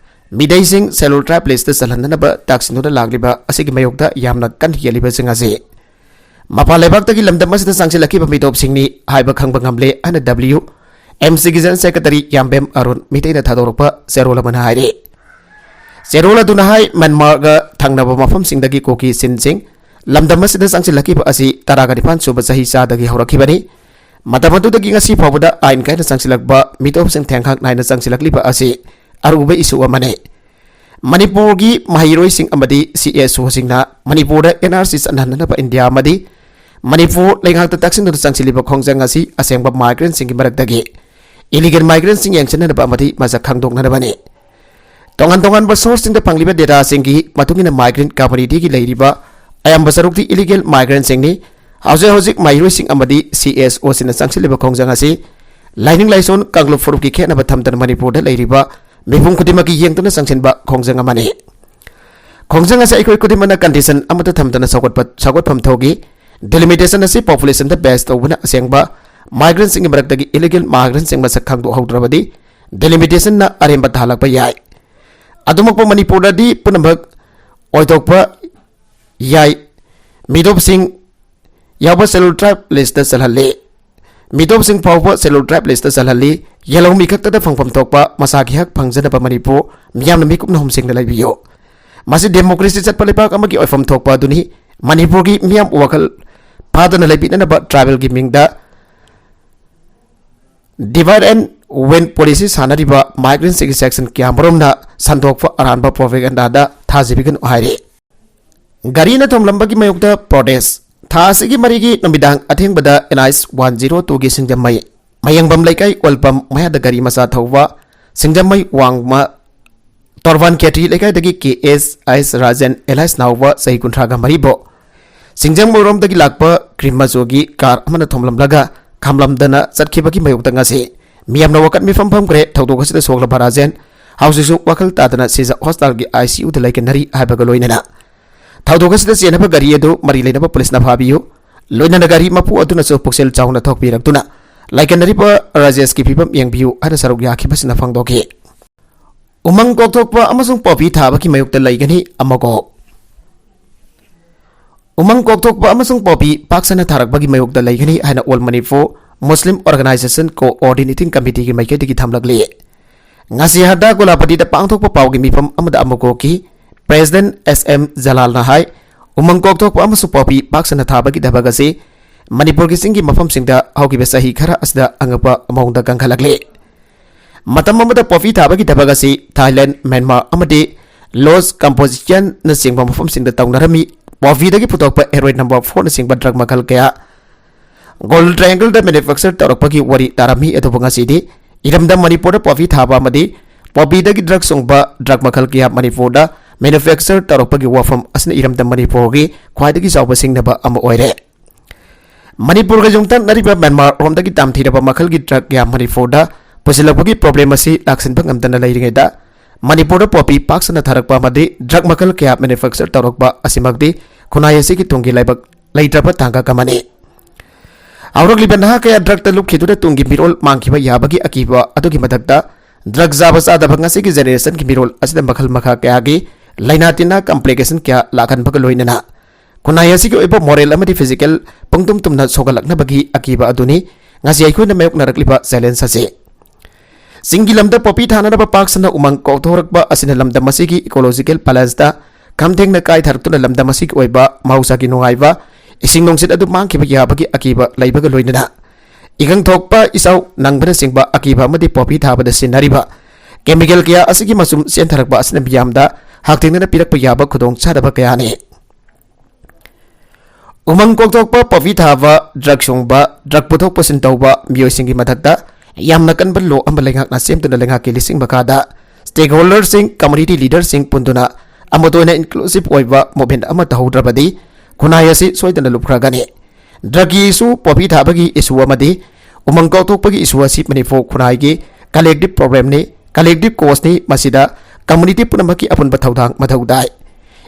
ꯃꯤꯇꯩꯁꯤꯡ scheduled tribe listꯇ ꯆꯜꯍꯟꯅꯅꯕ ꯇꯥꯛꯁꯤꯟꯗꯨꯅ ꯂꯥꯛꯂꯤꯕ ꯑꯁꯤꯒꯤ ꯃꯥꯌꯣꯛꯇ ꯌꯥꯝꯅ ꯀꯟꯅ ꯌꯦꯠꯂꯤꯕꯁꯤꯡ ꯑꯁꯤ ꯃꯄꯥꯟ ꯂꯩꯕꯥꯛꯇꯒꯤ ꯂꯝꯗꯝ ꯑꯁꯤꯗ ꯆꯪꯁꯤꯜꯂꯛꯈꯤꯕ ꯃꯤꯇꯣꯞꯁꯤꯡꯅꯤ ꯍꯥꯏꯕ ꯈꯪꯕ ꯉꯝꯂꯦ ꯍꯥꯏꯅ WMCꯒꯤ General Secretary ꯌꯥꯝꯕꯦꯝ ꯑꯔꯨꯟ ꯃꯤꯇꯩꯅ ꯊꯥꯗꯣꯔꯛꯄ ꯆꯦꯔꯣꯜ ꯑꯃꯅ ꯍꯥꯏꯔꯤ꯫ ꯆꯦꯔꯣꯜ ꯑꯗꯨꯅ ꯍꯥꯏ, ꯃ꯭ꯌꯥꯟꯃꯥꯔꯒ ꯊꯪꯅꯕ ꯃꯐꯝꯁꯤꯡꯗꯒꯤ ꯀꯨꯀꯤ ꯆꯤꯟꯁꯤꯡ ꯂꯝꯗꯝ ꯑꯁꯤꯗ ꯆꯪꯁꯤꯜꯂꯛꯈꯤꯕ ꯑꯁꯤ ꯇꯔꯥꯒ ꯅꯤꯄꯥꯟ ꯁꯨꯕ ꯆꯍꯤ ꯆꯥꯗꯒꯤ ꯍꯧꯔꯛꯈꯤꯕꯅꯤ꯫ ꯃꯇꯝ ꯑꯗꯨꯗꯒꯤ ꯉꯁꯤ ꯐꯥꯎꯕꯗ ꯑꯥꯏꯟ ꯀꯥꯏꯅ ꯆꯪꯁꯤꯜꯂꯛꯄ ꯃꯤꯇꯣꯞꯁꯤꯡ ꯊꯦꯡꯈꯥꯛ ꯅꯥꯏꯅ ꯆꯪꯁꯤꯜꯂꯛꯂꯤꯕ ꯑꯁꯤ ꯑꯔꯨꯕ issue ꯑꯃꯅꯤ꯫ ꯃꯅꯤꯄꯨꯔꯒꯤ ꯃꯍꯩꯔꯣꯏꯁꯤꯡ ꯑꯃꯗꯤ CSOꯁꯤꯡꯅ ꯃꯅꯤꯄꯨꯔꯗ NRC ꯆꯠꯅꯍꯟꯅꯅꯕ ꯏꯟꯗꯤꯌꯥ ꯑꯃꯗꯤ ꯃꯅꯤꯄꯨꯔ ꯂꯩꯉꯥꯛꯇ ꯇꯛꯁꯤꯟꯗꯨꯅ ꯆꯪꯁꯤꯜꯂꯤꯕ ꯈꯣꯡꯖꯪ ꯑꯁꯤ ꯑꯁꯦꯡꯕ migrantꯁꯤꯡꯒꯤ ꯃꯔꯛꯇꯒꯤ illegal migrantꯁꯤꯡ ꯌꯦꯡꯁꯤꯟꯅꯅꯕ ꯑꯃꯗꯤ ꯃꯁꯛ ꯈꯪꯗꯣꯛꯅꯅꯕꯅꯤ꯫ ꯇꯣꯉꯥꯟ ꯇꯣꯉꯥꯟꯕ sourceꯁꯤꯡꯗ ꯐꯪꯂꯤꯕ dataꯁꯤꯡꯒꯤ ꯃꯇꯨꯡ ꯏꯟꯅ migrant communityꯒꯤ ꯂꯩꯔꯤꯕ ꯑꯌꯥꯝꯕ ꯁꯔꯨꯛꯇꯤ illegal migrantꯁꯤꯡꯅꯤ꯫ ꯍꯧꯖꯤꯛ ꯍꯧꯖꯤꯛ ꯃꯍꯩꯔꯣꯏꯁꯤꯡ ꯑꯃꯗꯤ CSOꯁꯤꯡꯅ ꯆꯪꯁꯤꯜꯂꯤꯕ ꯈꯣꯡꯖꯪ ꯑꯁꯤ ꯂꯥꯏꯅꯤꯡ ꯂꯥꯏꯁꯣꯟ, ꯀꯥꯡꯂꯨꯞ ꯐꯨꯔꯨꯞꯀꯤ ꯈꯦꯠꯅꯕ ꯊꯝꯗꯅ ꯃꯅꯤꯄꯨꯔꯗ ꯂꯩꯔꯤꯕ ꯃꯤꯄꯨꯝ ꯈꯨꯗꯤꯡꯃꯛꯀꯤ ꯌꯦꯡꯗꯨꯅ ꯆꯪꯁꯤꯟꯕ ꯈꯣꯡꯖꯪ ꯑꯃꯅꯤ꯫ ꯈꯣꯡꯖꯪ ꯑꯁꯤ ꯑꯩꯈꯣꯏ ꯈꯨꯗꯤꯡꯃꯛꯅ condition ꯑꯃꯠꯇ ꯊꯝꯗꯅ ꯁꯧꯒꯠꯄ, ꯁꯧꯒꯠꯐꯝ ꯊꯣꯛꯏ꯫ Delimitation ꯑꯁꯤ populationꯗ base ꯇꯧꯕꯅ ꯑꯁꯦꯡꯕ migrantꯁꯤꯡꯒꯤ ꯃꯔꯛꯇꯒꯤ illegal migrantꯁꯤꯡ ꯃꯁꯛ ꯈꯪꯗꯣꯛꯍꯧꯗ꯭ꯔꯕꯗꯤ delimitationꯅ ꯑꯔꯦꯝꯕ ꯇꯥꯍꯜꯂꯛꯄ ꯌꯥꯏ꯫ ꯑꯗꯨꯃꯛꯄꯨ ꯃꯅꯤꯄꯨꯔꯗꯗꯤ ꯄꯨꯝꯅꯃꯛ ꯑꯣꯏꯊꯣꯛꯄ ꯌꯥꯏ꯫ ꯃꯤꯇꯣꯞꯁꯤꯡ ꯌꯥꯎꯕ scheduled tribe listꯇ ꯆꯜꯍꯜꯂꯤ꯫ ꯃꯤꯇꯣꯞꯁꯤꯡ ꯐꯥꯎꯕ scheduled tribe listꯇ ꯆꯜꯍꯜꯂꯤ꯫ ꯌꯦꯜꯍꯧꯃꯤ ꯈꯛꯇꯗ ꯐꯪꯐꯝ ꯊꯣꯛꯄ ꯃꯁꯥꯒꯤ ꯍꯛ ꯐꯪꯖꯅꯕ ꯃꯅꯤꯄꯨꯔ ꯃꯤꯌꯥꯝꯅ ꯃꯤꯀꯨꯞꯅ ꯍꯨꯝꯁꯦꯡꯅ ꯂꯩꯕꯤꯌꯨ꯫ ꯃꯁꯤ democracy ꯆꯠꯄ ꯂꯩꯕꯥꯛ ꯑꯃꯒꯤ ꯑꯣꯏꯐꯝ ꯊꯣꯛꯄ ꯑꯗꯨꯅꯤ꯫ ꯃꯅꯤꯄꯨꯔꯒꯤ ꯃꯤꯌꯥꯝ ꯋꯥꯈꯜ ꯐꯥꯗꯅ ꯂꯩꯕꯤꯅꯅꯕ tribalꯒꯤ ꯃꯤꯡꯗ divide and win policy ꯁꯥꯟꯅꯔꯤꯕ migrantꯁꯤꯡꯒꯤ section ꯀꯌꯥꯃꯔꯨꯝꯅ ꯁꯟꯗꯣꯛꯄ ꯑꯔꯥꯟꯕ propagandaꯗ ꯊꯥꯖꯕꯤꯒꯅꯨ ꯍꯥꯏꯔꯤ꯫ ꯒꯥꯔꯤꯅ ꯊꯣꯝꯂꯝꯕꯒꯤ ꯃꯥꯌꯣꯛꯇ protest꯫ ꯊꯥ ꯑꯁꯤꯒꯤ ꯃꯔꯤꯒꯤ ꯅꯨꯃꯤꯗꯥꯡ ꯑꯊꯦꯡꯕꯗ NH one zero twoꯒꯤ ꯁꯤꯡꯖꯃꯩ ꯃꯌꯦꯡꯕꯝ ꯂꯩꯀꯥꯏ ꯑꯣꯜꯄꯝ ꯃꯌꯥꯗ ꯒꯥꯔꯤ ꯃꯆꯥ ꯊꯧꯕ ꯁꯤꯡꯖꯃꯩ ꯋꯥꯡꯃ ꯇꯣꯔꯕꯥꯟ ꯈꯦꯇ꯭ꯔꯤ ꯂꯩꯀꯥꯏꯗꯒꯤ KSH ꯔꯥꯖꯦꯟ alias ꯅꯥꯎꯕ ꯆꯍꯤ ꯀꯨꯟꯊ꯭ꯔꯥꯒ ꯃꯔꯤꯕꯨ ꯁꯤꯡꯖꯃꯩꯔꯣꯝꯗꯒꯤ ꯂꯥꯛꯄ cream ꯃꯆꯨꯒꯤ car ꯑꯃꯅ ꯊꯣꯝꯂꯝꯂꯒ ꯈꯥꯝꯂꯝꯗꯅ ꯆꯠꯈꯤꯕꯒꯤ ꯃꯥꯌꯣꯛꯇ ꯉꯁꯤ ꯃꯤꯌꯥꯝꯅ ꯋꯥꯀꯠ ꯃꯤꯐꯝ ꯐꯝꯈ꯭ꯔꯦ꯫ ꯊꯧꯗꯣꯛ ꯑꯁꯤꯗ ꯁꯣꯛꯂꯕ ꯔꯥꯖꯦꯟ ꯍꯧꯖꯤꯛꯁꯨ ꯋꯥꯈꯜ ꯇꯥꯗꯅ ꯁꯤꯖ hospitalꯒꯤ ICUꯗ ꯂꯩꯀꯟꯅꯔꯤ ꯍꯥꯏꯕꯒ ꯂꯣꯏꯅꯅ ꯊꯧꯗꯣꯛ ꯑꯁꯤꯗ ꯆꯦꯟꯅꯕ ꯒꯥꯔꯤ ꯑꯗꯨ ꯃꯔꯤ ꯂꯩꯅꯕ ꯄꯨꯂꯤꯁꯅ ꯐꯥꯕꯤꯌꯨ꯫ ꯂꯣꯏꯅꯅ ꯒꯥꯔꯤ ꯃꯄꯨ ꯑꯗꯨꯅꯁꯨ ꯄꯨꯛꯆꯦꯜ ꯆꯥꯎꯅ ꯊꯣꯛꯄꯤꯔꯛꯇꯨꯅ ꯂꯩꯀꯟꯅꯔꯤꯕ ꯔꯥꯖꯦꯁꯀꯤ ꯐꯤꯕꯝ ꯌꯦꯡꯕꯤꯌꯨ ꯍꯥꯏꯅ ꯁꯔꯨꯛ ꯌꯥꯈꯤꯕꯁꯤꯅ ꯐꯣꯡꯗꯣꯛꯈꯤ꯫ ꯎꯃꯪ ꯀꯣꯛꯊꯣꯛꯄ ꯑꯃꯁꯨꯡ ꯄꯣꯄꯤ ꯊꯥꯕꯒꯤ ꯃꯥꯌꯣꯛꯇ ꯂꯩꯒꯅꯤ ꯑꯃꯀꯣꯛ꯫ ꯎꯃꯪ ꯀꯣꯛꯊꯣꯛꯄ ꯑꯃꯁꯨꯡ ꯄꯣꯄꯤ ꯄꯥꯛ ꯁꯟꯅ ꯊꯥꯔꯛꯄꯒꯤ ꯃꯥꯌꯣꯛꯇ ꯂꯩꯒꯅꯤ ꯍꯥꯏꯅ All Manipur Muslim Organisation Coordinating Committeeꯒꯤ ꯃꯥꯏꯀꯩꯗꯒꯤ ꯊꯝꯂꯛꯂꯤ꯫ ꯉꯁꯤ ꯍꯔꯗꯥ ꯒꯣꯂꯥꯄꯇꯤꯗ ꯄꯥꯡꯊꯣꯛꯄ ꯄꯥꯎꯒꯤ ꯃꯤꯐꯝ ꯑꯃꯗ ꯑꯃꯀꯣꯛꯀꯤ President S M ꯖꯂꯥꯜꯅ ꯍꯥꯏ, ꯎꯃꯪ ꯀꯣꯛꯊꯣꯛꯄ ꯑꯃꯁꯨꯡ ꯄꯣꯄꯤ ꯄꯥꯛ ꯁꯟꯅ ꯊꯥꯕꯒꯤ ꯊꯕꯛ ꯑꯁꯤ ꯃꯅꯤꯄꯨꯔꯒꯤ ꯆꯤꯡꯒꯤ ꯃꯐꯝꯁꯤꯡꯗ ꯍꯧꯈꯤꯕ ꯆꯍꯤ ꯈꯔ ꯑꯁꯤꯗ ꯑꯉꯛꯄ ꯃꯑꯣꯡꯗ ꯀꯟꯈꯠꯂꯛꯂꯤ꯫ ꯃꯇꯝ ꯑꯃꯗ ꯄꯣꯄꯤ ꯊꯥꯕꯒꯤ ꯊꯕꯛ ꯑꯁꯤ ꯊꯥꯏꯂꯦꯟ, ꯃ꯭ꯌꯥꯟꯃꯥꯔ ꯑꯃꯗꯤ ꯂꯣꯁ ꯀꯝꯕꯣꯗꯤꯌꯥꯅꯆꯤꯡꯕ ꯃꯐꯝꯁꯤꯡꯗ ꯇꯧꯅꯔꯝꯃꯤ꯫ ꯄꯣꯄꯤꯗꯒꯤ ꯄꯨꯊꯣꯛꯄ ꯍꯦꯔꯣꯏꯟ ꯅꯝꯕꯔ ꯐꯣꯔꯅꯆꯤꯡꯕ ꯗ꯭ꯔꯒ ꯃꯈꯜ ꯀꯌꯥ ꯒꯣꯜꯗꯟ ꯇ꯭ꯔꯥꯏꯌꯦꯡꯒꯜꯗ ꯃꯦꯅꯨꯐꯦꯛꯆꯔ ꯇꯧꯔꯛꯄꯒꯤ ꯋꯥꯔꯤ ꯇꯥꯔꯝꯃꯤ꯫ ꯑꯗꯨꯕꯨ ꯉꯁꯤꯗꯤ ꯏꯔꯝꯗꯝ ꯃꯅꯤꯄꯨꯔꯗ ꯄꯣꯄꯤ ꯊꯥꯕ ꯑꯃꯗꯤ ꯄꯣꯄꯤꯗꯒꯤ ꯗ꯭ꯔꯒ ꯁꯨꯡꯕ ꯗ꯭ꯔꯒ ꯃꯈꯜ ꯀꯌꯥ ꯃꯅꯤꯄꯨꯔꯗ ꯃꯦꯅꯨꯐꯦꯛꯆꯔ ꯇꯧꯔꯛꯄꯒꯤ ꯋꯥꯐꯝ ꯑꯁꯤꯅ ꯏꯔꯝꯗꯝ ꯃꯅꯤꯄꯨꯔꯒꯤ ꯈ꯭ꯋꯥꯏꯗꯒꯤ ꯆꯥꯎꯕ ꯁꯤꯡꯅꯕ ꯑꯃ ꯑꯣꯏꯔꯦ꯫ ꯃꯅꯤꯄꯨꯔꯒ ꯌꯨꯡꯊꯪꯅꯔꯤꯕ ꯃ꯭ꯌꯥꯟꯃꯥꯔ ꯔꯣꯝꯗꯒꯤ ꯇꯝꯊꯤꯔꯕ ꯃꯈꯜꯒꯤ ꯗ꯭ꯔꯒ ꯀꯌꯥ ꯃꯅꯤꯄꯨꯔꯗ ꯄꯨꯁꯤꯜꯂꯛꯄꯒꯤ ꯄ꯭ꯔꯣꯕ꯭ꯂꯦꯝ ꯑꯁꯤ ꯂꯥꯛꯁꯤꯟꯕ ꯉꯝꯗꯅ ꯂꯩꯔꯤꯉꯩꯗ, ꯃꯅꯤꯄꯨꯔꯗ ꯄꯣꯄꯤ ꯄꯥꯛ ꯁꯟꯅ ꯊꯥꯔꯛꯄ ꯑꯃꯗꯤ ꯗ꯭ꯔꯒ ꯃꯈꯜ ꯀꯌꯥ ꯃꯦꯅꯨꯐꯦꯛꯆꯔ ꯇꯧꯔꯛꯄ ꯑꯁꯤꯃꯛꯇꯤ ꯈꯨꯟꯅꯥꯏ ꯑꯁꯤꯒꯤ ꯇꯨꯡꯒꯤ ꯂꯥꯏꯕꯛ ꯂꯩꯇ꯭ꯔꯕ ꯇꯥꯡꯀꯛ ꯑꯃꯅꯤ꯫ ꯍꯧꯔꯛꯂꯤꯕ ꯅꯍꯥ ꯀꯌꯥ ꯗ꯭ꯔꯒꯇ ꯂꯨꯞꯈꯤꯗꯨꯅ ꯇꯨꯡꯒꯤ ꯃꯤꯔꯣꯜ ꯃꯥꯡꯈꯤꯕ ꯌꯥꯕꯒꯤ ꯑꯀꯤꯕ ꯑꯗꯨꯒꯤ ꯃꯊꯛꯇ, ꯗ꯭ꯔꯒ ꯆꯥꯕ ꯆꯥꯗꯕ ꯉꯁꯤꯒꯤ ꯖꯦꯅꯦꯔꯦꯁꯟꯒꯤ ꯃꯤꯔꯣꯜ ꯑꯁꯤꯗ ꯃꯈꯜ ꯃꯈꯥ ꯀꯌꯥꯒꯤ ꯂꯥꯏꯅꯥ ꯇꯤꯟꯅꯥ, ꯀꯝꯄ꯭ꯂꯤꯀꯦꯁꯟ ꯀꯌꯥ ꯂꯥꯛꯍꯟꯕꯒ ꯂꯣꯏꯅꯅ ꯈꯨꯟꯅꯥꯏ ꯑꯁꯤꯒꯤ ꯑꯣꯏꯕ ꯃꯣꯔꯦꯜ ꯑꯃꯗꯤ ꯐꯤꯖꯤꯀꯦꯜ ꯄꯨꯡꯇꯨꯝ ꯇꯨꯝꯅ ꯁꯣꯛꯍꯜꯂꯛꯅꯕꯒꯤ ꯑꯀꯤꯕ ꯑꯗꯨꯅꯤ ꯉꯁꯤ ꯑꯩꯈꯣꯏꯅ ꯃꯥꯌꯣꯛꯅꯔꯛꯂꯤꯕ ꯆꯦꯂꯦꯟꯖ ꯑꯁꯤ꯫ ꯆꯤꯡꯒꯤ ꯂꯝꯗ ꯄꯣꯄꯤ ꯊꯥꯅꯅꯕ ꯄꯥꯛ ꯁꯟꯅ ꯎꯃꯪ ꯀꯣꯛꯊꯣꯔꯛꯄ ꯑꯁꯤꯅ ꯂꯝꯗꯝ ꯑꯁꯤꯒꯤ ꯏꯀꯣꯂꯣꯖꯤꯀꯦꯜ ꯕꯦꯂꯦꯟꯁꯇ ꯈꯝꯊꯦꯡꯅ ꯀꯥꯏꯊꯔꯛꯇꯨꯅ ꯂꯝꯗꯝ ꯑꯁꯤꯒꯤ ꯑꯣꯏꯕ ꯃꯍꯧꯁꯥꯒꯤ ꯅꯨꯡꯉꯥꯏꯕ ꯏꯁꯤꯡ ꯅꯨꯡꯁꯤꯠ ꯑꯗꯨ ꯃꯥꯡꯈꯤꯕ ꯌꯥꯕꯒꯤ ꯑꯀꯤꯕ ꯂꯩꯕꯒ ꯂꯣꯏꯅꯅ, ꯏꯀꯪ ꯊꯣꯛꯄ, ꯏꯆꯥꯎ ꯅꯪꯕꯅꯆꯤꯡꯕ ꯑꯀꯤꯕ ꯑꯃꯗꯤ ꯄꯣꯄꯤ ꯊꯥꯕꯗ ꯁꯤꯖꯤꯟꯅꯔꯤꯕ ꯀꯦꯃꯤꯀꯦꯜ ꯀꯌꯥ ꯑꯁꯤꯒꯤ ꯃꯆꯨꯝ ꯆꯦꯟꯊꯔꯛꯄ ꯑꯁꯤꯅ ꯃꯤꯌꯥꯝꯗ ꯍꯛꯊꯦꯡꯅꯅ ꯄꯤꯔꯛꯄ ꯌꯥꯕ ꯈꯨꯗꯣꯡꯆꯥꯗꯕ ꯀꯌꯥꯅꯤ꯫ ꯎꯃꯪ ꯀꯣꯛꯊꯣꯛꯄ, ꯄꯣꯄꯤ ꯊꯥꯕ, ꯗ꯭ꯔꯒ ꯁꯨꯡꯕ, ꯗ꯭ꯔꯒ ꯄꯨꯊꯣꯛ ꯄꯨꯁꯤꯟ ꯇꯧꯕ ꯃꯤꯑꯣꯏꯁꯤꯡꯒꯤ ꯃꯊꯛꯇ ꯌꯥꯝꯅ ꯀꯟꯕ ꯂꯣ ꯑꯃ ꯂꯩꯉꯥꯛꯅ ꯁꯦꯝꯗꯨꯅ ꯂꯩꯉꯥꯛꯀꯤ ꯂꯤꯁꯤꯡ ꯃꯈꯥꯗ ꯁ꯭ꯇꯦꯛꯍꯣꯜꯗꯔꯁꯤꯡ, ꯀꯝꯃꯨꯅꯤꯇꯤ ꯂꯤꯗꯔꯁꯤꯡ ꯄꯨꯟꯗꯨꯅ ꯑꯃꯠꯇ ꯑꯣꯏꯅ ꯏꯟꯀ꯭ꯂꯨꯁꯤꯚ ꯑꯣꯏꯕ ꯃꯨꯚꯃꯦꯟꯠ ꯑꯃ ꯇꯧꯍꯧꯗ꯭ꯔꯕꯗꯤ ꯈꯨꯟꯅꯥꯏ ꯑꯁꯤ ꯁꯣꯏꯗꯅ ꯂꯨꯞꯈ꯭ꯔꯒꯅꯤ꯫ ꯗ꯭ꯔꯒꯀꯤ ꯏꯁꯨ, ꯄꯣꯄꯤ ꯊꯥꯕꯒꯤ ꯏꯁꯨ ꯑꯃꯗꯤ ꯎꯃꯪ ꯀꯣꯛꯊꯣꯛꯄꯒꯤ ꯏꯁꯨ ꯑꯁꯤ ꯃꯅꯤꯄꯨꯔ ꯈꯨꯟꯅꯥꯏꯒꯤ ꯀꯂꯦꯛꯇꯤꯚ ꯄ꯭ꯔꯣꯕ꯭ꯂꯦꯝꯅꯤ, ꯀꯂꯦꯛꯇꯤꯚ ꯀꯣꯖꯅꯤ꯫ ꯃꯁꯤꯗ ꯀꯝꯃꯨꯅꯤꯇꯤ ꯄꯨꯝꯅꯃꯛꯀꯤ ꯑꯄꯨꯟꯕ ꯊꯧꯗꯥꯡ ꯃꯊꯧ ꯇꯥꯏ꯫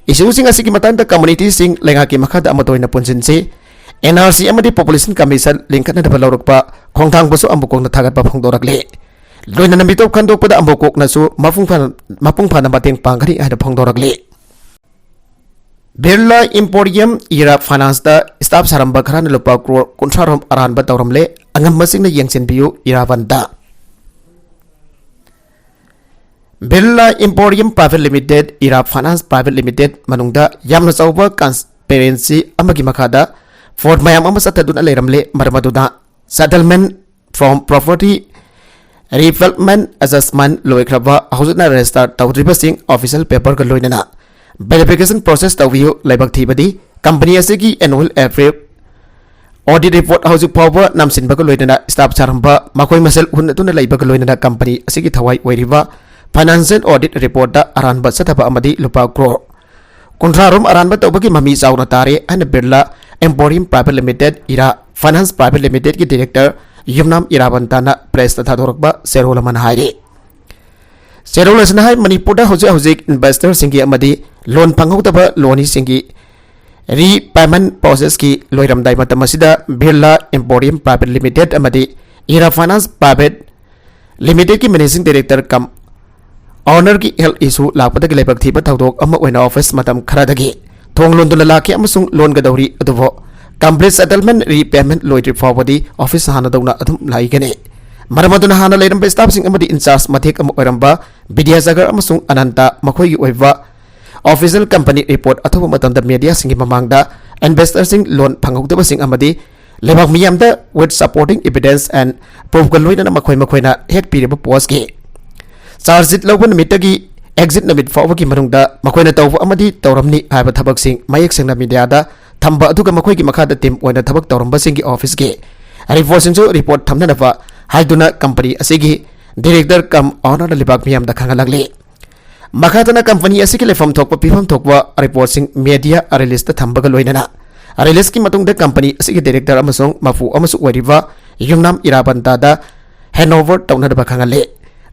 ꯏꯁꯨꯁꯤꯡ ꯑꯁꯤꯒꯤ ꯃꯇꯥꯡꯗ ꯀꯝꯃꯨꯅꯤꯇꯤꯁꯤꯡ ꯂꯩꯉꯥꯛꯀꯤ ꯃꯈꯥꯗ ꯑꯃꯠꯇ ꯑꯣꯏꯅ ꯄꯨꯟꯁꯤꯟꯁꯤ꯫ ꯑꯦꯟ ꯑꯥꯔ ꯁꯤ ꯑꯃꯗꯤ ꯄꯣꯄꯨꯂꯦꯁꯟ ꯀꯃꯤꯁꯟ ꯂꯤꯡꯈꯠꯅꯅꯕ ꯂꯧꯔꯛꯄ ꯈꯣꯡꯊꯥꯡꯕꯨꯁꯨ ꯑꯃꯨꯛ ꯀꯣꯛꯅ ꯊꯥꯒꯠꯄ ꯐꯣꯡꯗꯣꯔꯛꯂꯤ꯫ ꯂꯣꯏꯅꯅ ꯃꯤꯇꯣꯞ ꯈꯟꯗꯣꯛꯄꯗ ꯑꯃꯨꯛ ꯀꯣꯛꯅꯁꯨ ꯃꯄꯨꯡ ꯐꯥꯅ, ꯃꯄꯨꯡ ꯐꯥꯅ ꯃꯇꯦꯡ ꯄꯥꯡꯒꯅꯤ ꯍꯥꯏꯅ ꯐꯣꯡꯗꯣꯔꯛꯂꯤ꯫ ꯕꯤꯔꯂꯥ ꯏꯝꯄꯣꯔꯤꯌꯝ ꯏꯔꯥ ꯐꯥꯏꯅꯥꯟꯁꯇ ꯁ꯭ꯇꯥꯐ ꯁꯥꯔꯝꯕ ꯈꯔꯅ ꯂꯨꯄꯥ ꯀ꯭ꯔꯣꯔ ꯀꯨꯟꯊ꯭ꯔꯥ ꯔꯣꯝ ꯑꯔꯥꯟꯕ ꯇꯧꯔꯝꯂꯦ꯫ ꯑꯉꯝꯕꯁꯤꯡꯅ ꯌꯦꯡꯁꯤꯟꯕꯤꯌꯨ, ꯏꯔꯥꯕꯟꯗ꯫ Birla emporium private limited, Ira finance private limited ꯃꯅꯨꯡꯗ ꯌꯥꯝꯅ ꯆꯥꯎꯕ ꯀꯟꯁꯄꯤꯔꯦꯟꯁꯤ ꯑꯃꯒꯤ ꯃꯈꯥꯗ ꯐ꯭ꯔꯣꯗ ꯃꯌꯥꯝ ꯑꯃ ꯆꯠꯊꯗꯨꯅ ꯂꯩꯔꯝꯂꯦ꯫ ꯃꯔꯝ ꯑꯗꯨꯅ ꯁꯦꯇꯜꯃꯦꯟ ꯐ꯭ꯔꯣꯝ ꯄ꯭ꯔꯣꯄꯔꯇꯤ ꯔꯤꯐꯜꯃꯦꯟ ꯑꯦꯖꯁꯃꯦꯟ ꯂꯣꯏꯈ꯭ꯔꯕ, ꯍꯧꯖꯤꯛꯅ ꯔꯦꯖꯤꯁꯇꯔ ꯇꯧꯗ꯭ꯔꯤꯕꯁꯤꯡ ꯑꯣꯐꯤꯁꯤꯌꯦꯜ ꯄꯦꯄꯔꯒ ꯂꯣꯏꯅꯅ verification process ꯇꯧꯕꯤꯌꯨ꯫ ꯂꯥꯏꯕꯛ ꯊꯤꯕꯗꯤ, company ꯑꯁꯤꯒꯤ annual audit report ꯍꯧꯖꯤꯛ ꯐꯥꯎꯕ ꯅꯝꯁꯤꯟꯕꯒ ꯂꯣꯏꯅꯅ staff ꯁꯥꯔꯝꯕ ꯃꯈꯣꯏ ꯃꯁꯦꯜ ꯍꯨꯟꯅꯗꯨꯅ ꯂꯩꯕꯒ ꯂꯣꯏꯅꯅ company ꯑꯁꯤꯒꯤ ꯊꯋꯥꯏ ꯑꯣꯏꯔꯤꯕ financial audit reportꯇ ꯑꯔꯥꯟꯕ ꯆꯠꯊꯕ ꯑꯃꯗꯤ ꯂꯨꯄꯥ ꯀ꯭ꯔꯣꯔ ꯀꯨꯟꯊ꯭ꯔꯥ ꯔꯣꯝ ꯑꯔꯥꯟꯕ ꯇꯧꯕꯒꯤ ꯃꯃꯤ ꯆꯥꯎꯅ ꯇꯥꯔꯦ ꯍꯥꯏꯅ Birla Emporium Private Limited, era Finance Private Limitedꯀꯤ director ꯌꯨꯝꯅꯥꯝ ꯏꯔꯥꯕꯟꯇꯥꯅ pressꯇ ꯊꯥꯗꯣꯔꯛꯄ ꯆꯦꯔꯣꯜ ꯑꯃꯅ ꯍꯥꯏꯔꯤ꯫ ꯆꯦꯔꯣꯜ ꯑꯁꯤꯅ ꯍꯥꯏ, ꯃꯅꯤꯄꯨꯔꯗ ꯍꯧꯖꯤꯛ ꯍꯧꯖꯤꯛ investorꯁꯤꯡꯒꯤ ꯑꯃꯗꯤ loan ꯐꯪꯍꯧꯗꯕ ꯂꯣꯅꯤꯁꯤꯡꯒꯤ repayment processꯀꯤ ꯂꯣꯏꯔꯝꯗꯥꯏ ꯃꯇꯝ ꯑꯁꯤꯗ ꯕꯤꯔꯂꯥ Emporium Private Limited ꯑꯃꯗꯤ era Finance Private Limitedꯀꯤ managing director cum ownerꯒꯤ health issue ꯂꯥꯛꯄꯗꯒꯤ ꯂꯥꯏꯕꯛ ꯊꯤꯕ ꯊꯧꯗꯣꯛ ꯑꯃ ꯑꯣꯏꯅ office ꯃꯇꯝ ꯈꯔꯗꯒꯤ ꯊꯣꯡ ꯂꯣꯟꯗꯨꯅ ꯂꯥꯛꯈꯤ ꯑꯃꯁꯨꯡ ꯂꯣꯟꯒꯗꯧꯔꯤ, ꯑꯗꯨꯕꯨ complete settlement repayment ꯂꯣꯏꯗ꯭ꯔꯤ ꯐꯥꯎꯕꯗꯤ office ꯍꯥꯟꯅꯗꯧꯅ ꯑꯗꯨꯝ ꯂꯩꯒꯅꯤ꯫ ꯃꯔꯝ ꯑꯗꯨꯅ ꯍꯥꯟꯅ ꯂꯩꯔꯝꯕ staffꯁꯤꯡ ꯑꯃꯗꯤ in charge ꯃꯇꯦꯛ ꯑꯃ ꯑꯣꯏꯔꯝꯕ ꯕꯤꯗ꯭ꯌꯥꯁꯥꯒꯔ ꯑꯃꯁꯨꯡ ꯑꯅꯟꯇ ꯃꯈꯣꯏꯒꯤ ꯑꯣꯏꯕ official company report ꯑꯊꯨꯕ ꯃꯇꯝꯗ mediaꯁꯤꯡꯒꯤ ꯃꯃꯥꯡꯗ investorꯁꯤꯡ loan ꯐꯪꯍꯧꯗꯕꯁꯤꯡ ꯑꯃꯗꯤ ꯂꯩꯕꯥꯛ ꯃꯤꯌꯥꯝꯗ with supporting evidence and proofꯀ ꯂꯣꯏꯅꯅ ꯃꯈꯣꯏ ꯃꯈꯣꯏꯅ ꯍꯦꯛ ꯄꯤꯔꯤꯕ postꯀꯤ charge sheet ꯂꯧꯕ ꯅꯨꯃꯤꯠꯇꯒꯤ exit ꯅꯨꯃꯤꯠ ꯐꯥꯎꯕꯒꯤ ꯃꯅꯨꯡꯗ ꯃꯈꯣꯏꯅ ꯇꯧꯕ ꯑꯃꯗꯤ ꯇꯧꯔꯝꯅꯤ ꯍꯥꯏꯕ ꯊꯕꯛꯁꯤꯡ ꯃꯌꯦꯛ ꯁꯦꯡꯅ mediaꯗ ꯊꯝꯕ, ꯑꯗꯨꯒ ꯃꯈꯣꯏꯒꯤ ꯃꯈꯥꯗ team ꯑꯣꯏꯅ ꯊꯕꯛ ꯇꯧꯔꯝꯕꯁꯤꯡꯒꯤ officeꯀꯤ reportꯁꯤꯡꯁꯨ report ꯊꯝꯅꯅꯕ ꯍꯥꯏꯗꯨꯅ company ꯑꯁꯤꯒꯤ director cum ownerꯅ ꯂꯩꯕꯥꯛ ꯃꯤꯌꯥꯝꯗ ꯈꯪꯍꯜꯂꯛꯂꯤ꯫ ꯃꯈꯥ ꯇꯥꯅ company ꯑꯁꯤꯒꯤ ꯂꯩꯐꯝ ꯊꯣꯛꯄ, ꯄꯤꯐꯝ ꯊꯣꯛꯄ reportꯁꯤꯡ media releaseꯇ ꯊꯝꯕꯒ ꯂꯣꯏꯅꯅ releaseꯀꯤ ꯃꯇꯨꯡꯗ company ꯑꯁꯤꯒꯤ director ꯑꯃꯁꯨꯡ ꯃꯄꯨ ꯑꯃꯁꯨ ꯑꯣꯏꯔꯤꯕ ꯌꯨꯝꯅꯥꯝ ꯏꯔꯥꯕꯟꯇꯥꯗ handover ꯇꯧꯅꯅꯕ ꯈꯪꯍꯜꯂꯤ꯫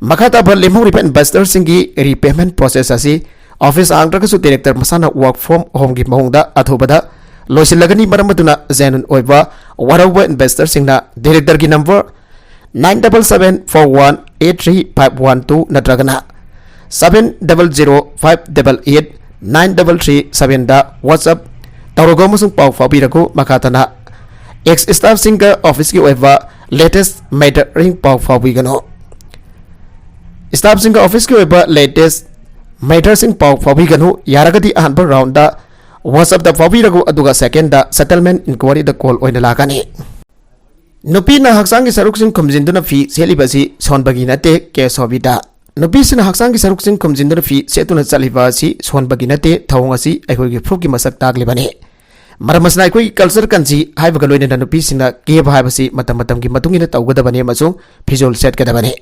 ꯃꯈꯥ ꯇꯥꯕ ꯂꯦꯝꯍꯧꯔꯤꯕ investorꯁꯤꯡꯒꯤ repayment process ꯑꯁꯤ office ꯍꯥꯡꯗ꯭ꯔꯒꯁꯨ director ꯃꯁꯥꯅ work from homeꯒꯤ ꯃꯑꯣꯡꯗ ꯑꯊꯨꯕꯗ ꯂꯣꯏꯁꯤꯜꯂꯒꯅꯤ꯫ ꯃꯔꯝ ꯑꯗꯨꯅ genuine ꯑꯣꯏꯕ ꯋꯥꯔꯧꯕ investorꯁꯤꯡꯅ directorꯒꯤ number nine double seven four one eight three five one two ꯅꯠꯇ꯭ꯔꯒꯅ seven double zero five double eight nine double three sevenꯗ WhatsApp ꯇꯧꯔꯒ ꯑꯃꯁꯨꯡ ꯄꯥꯎ ꯐꯥꯎꯕꯤꯔꯒꯨ꯫ ꯃꯈꯥ ꯇꯥꯅ ex staffꯁꯤꯡꯒ officeꯀꯤ ꯑꯣꯏꯕ latest matterꯁꯤꯡ ꯄꯥꯎ ꯐꯥꯎꯕꯤꯒꯅꯨ꯫ Staffꯁꯤꯡꯒ officeꯀꯤ ꯑꯣꯏꯕ latest matterꯁꯤꯡ ꯄꯥꯎ ꯐꯥꯎꯕꯤꯒꯅꯨ꯫ ꯌꯥꯔꯒꯗꯤ ꯑꯍꯥꯟꯕ roundꯗ WhatsAppꯇ ꯐꯥꯎꯕꯤꯔꯒꯨ, ꯑꯗꯨꯒ secondꯗ settlement inquiryꯗ call ꯑꯣꯏꯅ ꯂꯥꯛꯀꯅꯤ꯫ ꯅꯨꯄꯤꯅ ꯍꯛꯆꯥꯡꯒꯤ ꯁꯔꯨꯛꯁꯤꯡ ꯈꯨꯝꯖꯤꯟꯗꯨꯅ ꯐꯤ ꯁꯦꯠꯂꯤꯕꯁꯤ ꯁꯣꯟꯕꯒꯤ ꯅꯠꯇꯦ꯫ ꯀꯦ ꯁꯣꯕꯤꯇꯥ꯫ ꯅꯨꯄꯤꯁꯤꯡꯅ ꯍꯛꯆꯥꯡꯒꯤ ꯁꯔꯨꯛꯁꯤꯡ ꯈꯨꯝꯖꯤꯟꯗꯨꯅ ꯐꯤ ꯁꯦꯠꯇꯨꯅ ꯆꯠꯂꯤꯕ ꯑꯁꯤ ꯁꯣꯟꯕꯒꯤ ꯅꯠꯇꯦ, ꯊꯧꯑꯣꯡ ꯑꯁꯤ ꯑꯩꯈꯣꯏꯒꯤ ꯐꯨꯔꯨꯞꯀꯤ ꯃꯁꯛ ꯇꯥꯛꯂꯤꯕꯅꯤ꯫ ꯃꯔꯝ ꯑꯁꯤꯅ ꯑꯩꯈꯣꯏꯒꯤ ꯀꯜꯆꯔ ꯀꯟꯁꯤ ꯍꯥꯏꯕꯒ ꯂꯣꯏꯅꯅ ꯅꯨꯄꯤꯁꯤꯡꯅ ꯀꯦꯕ ꯍꯥꯏꯕꯁꯤ ꯃꯇꯝ ꯃꯇꯝꯒꯤ ꯃꯇꯨꯡ ꯏꯟꯅ ꯇꯧꯒꯗꯕꯅꯤ ꯑꯃꯁꯨꯡ ꯐꯤꯖꯣꯜ ꯁꯦꯠꯀꯗꯕꯅꯤ꯫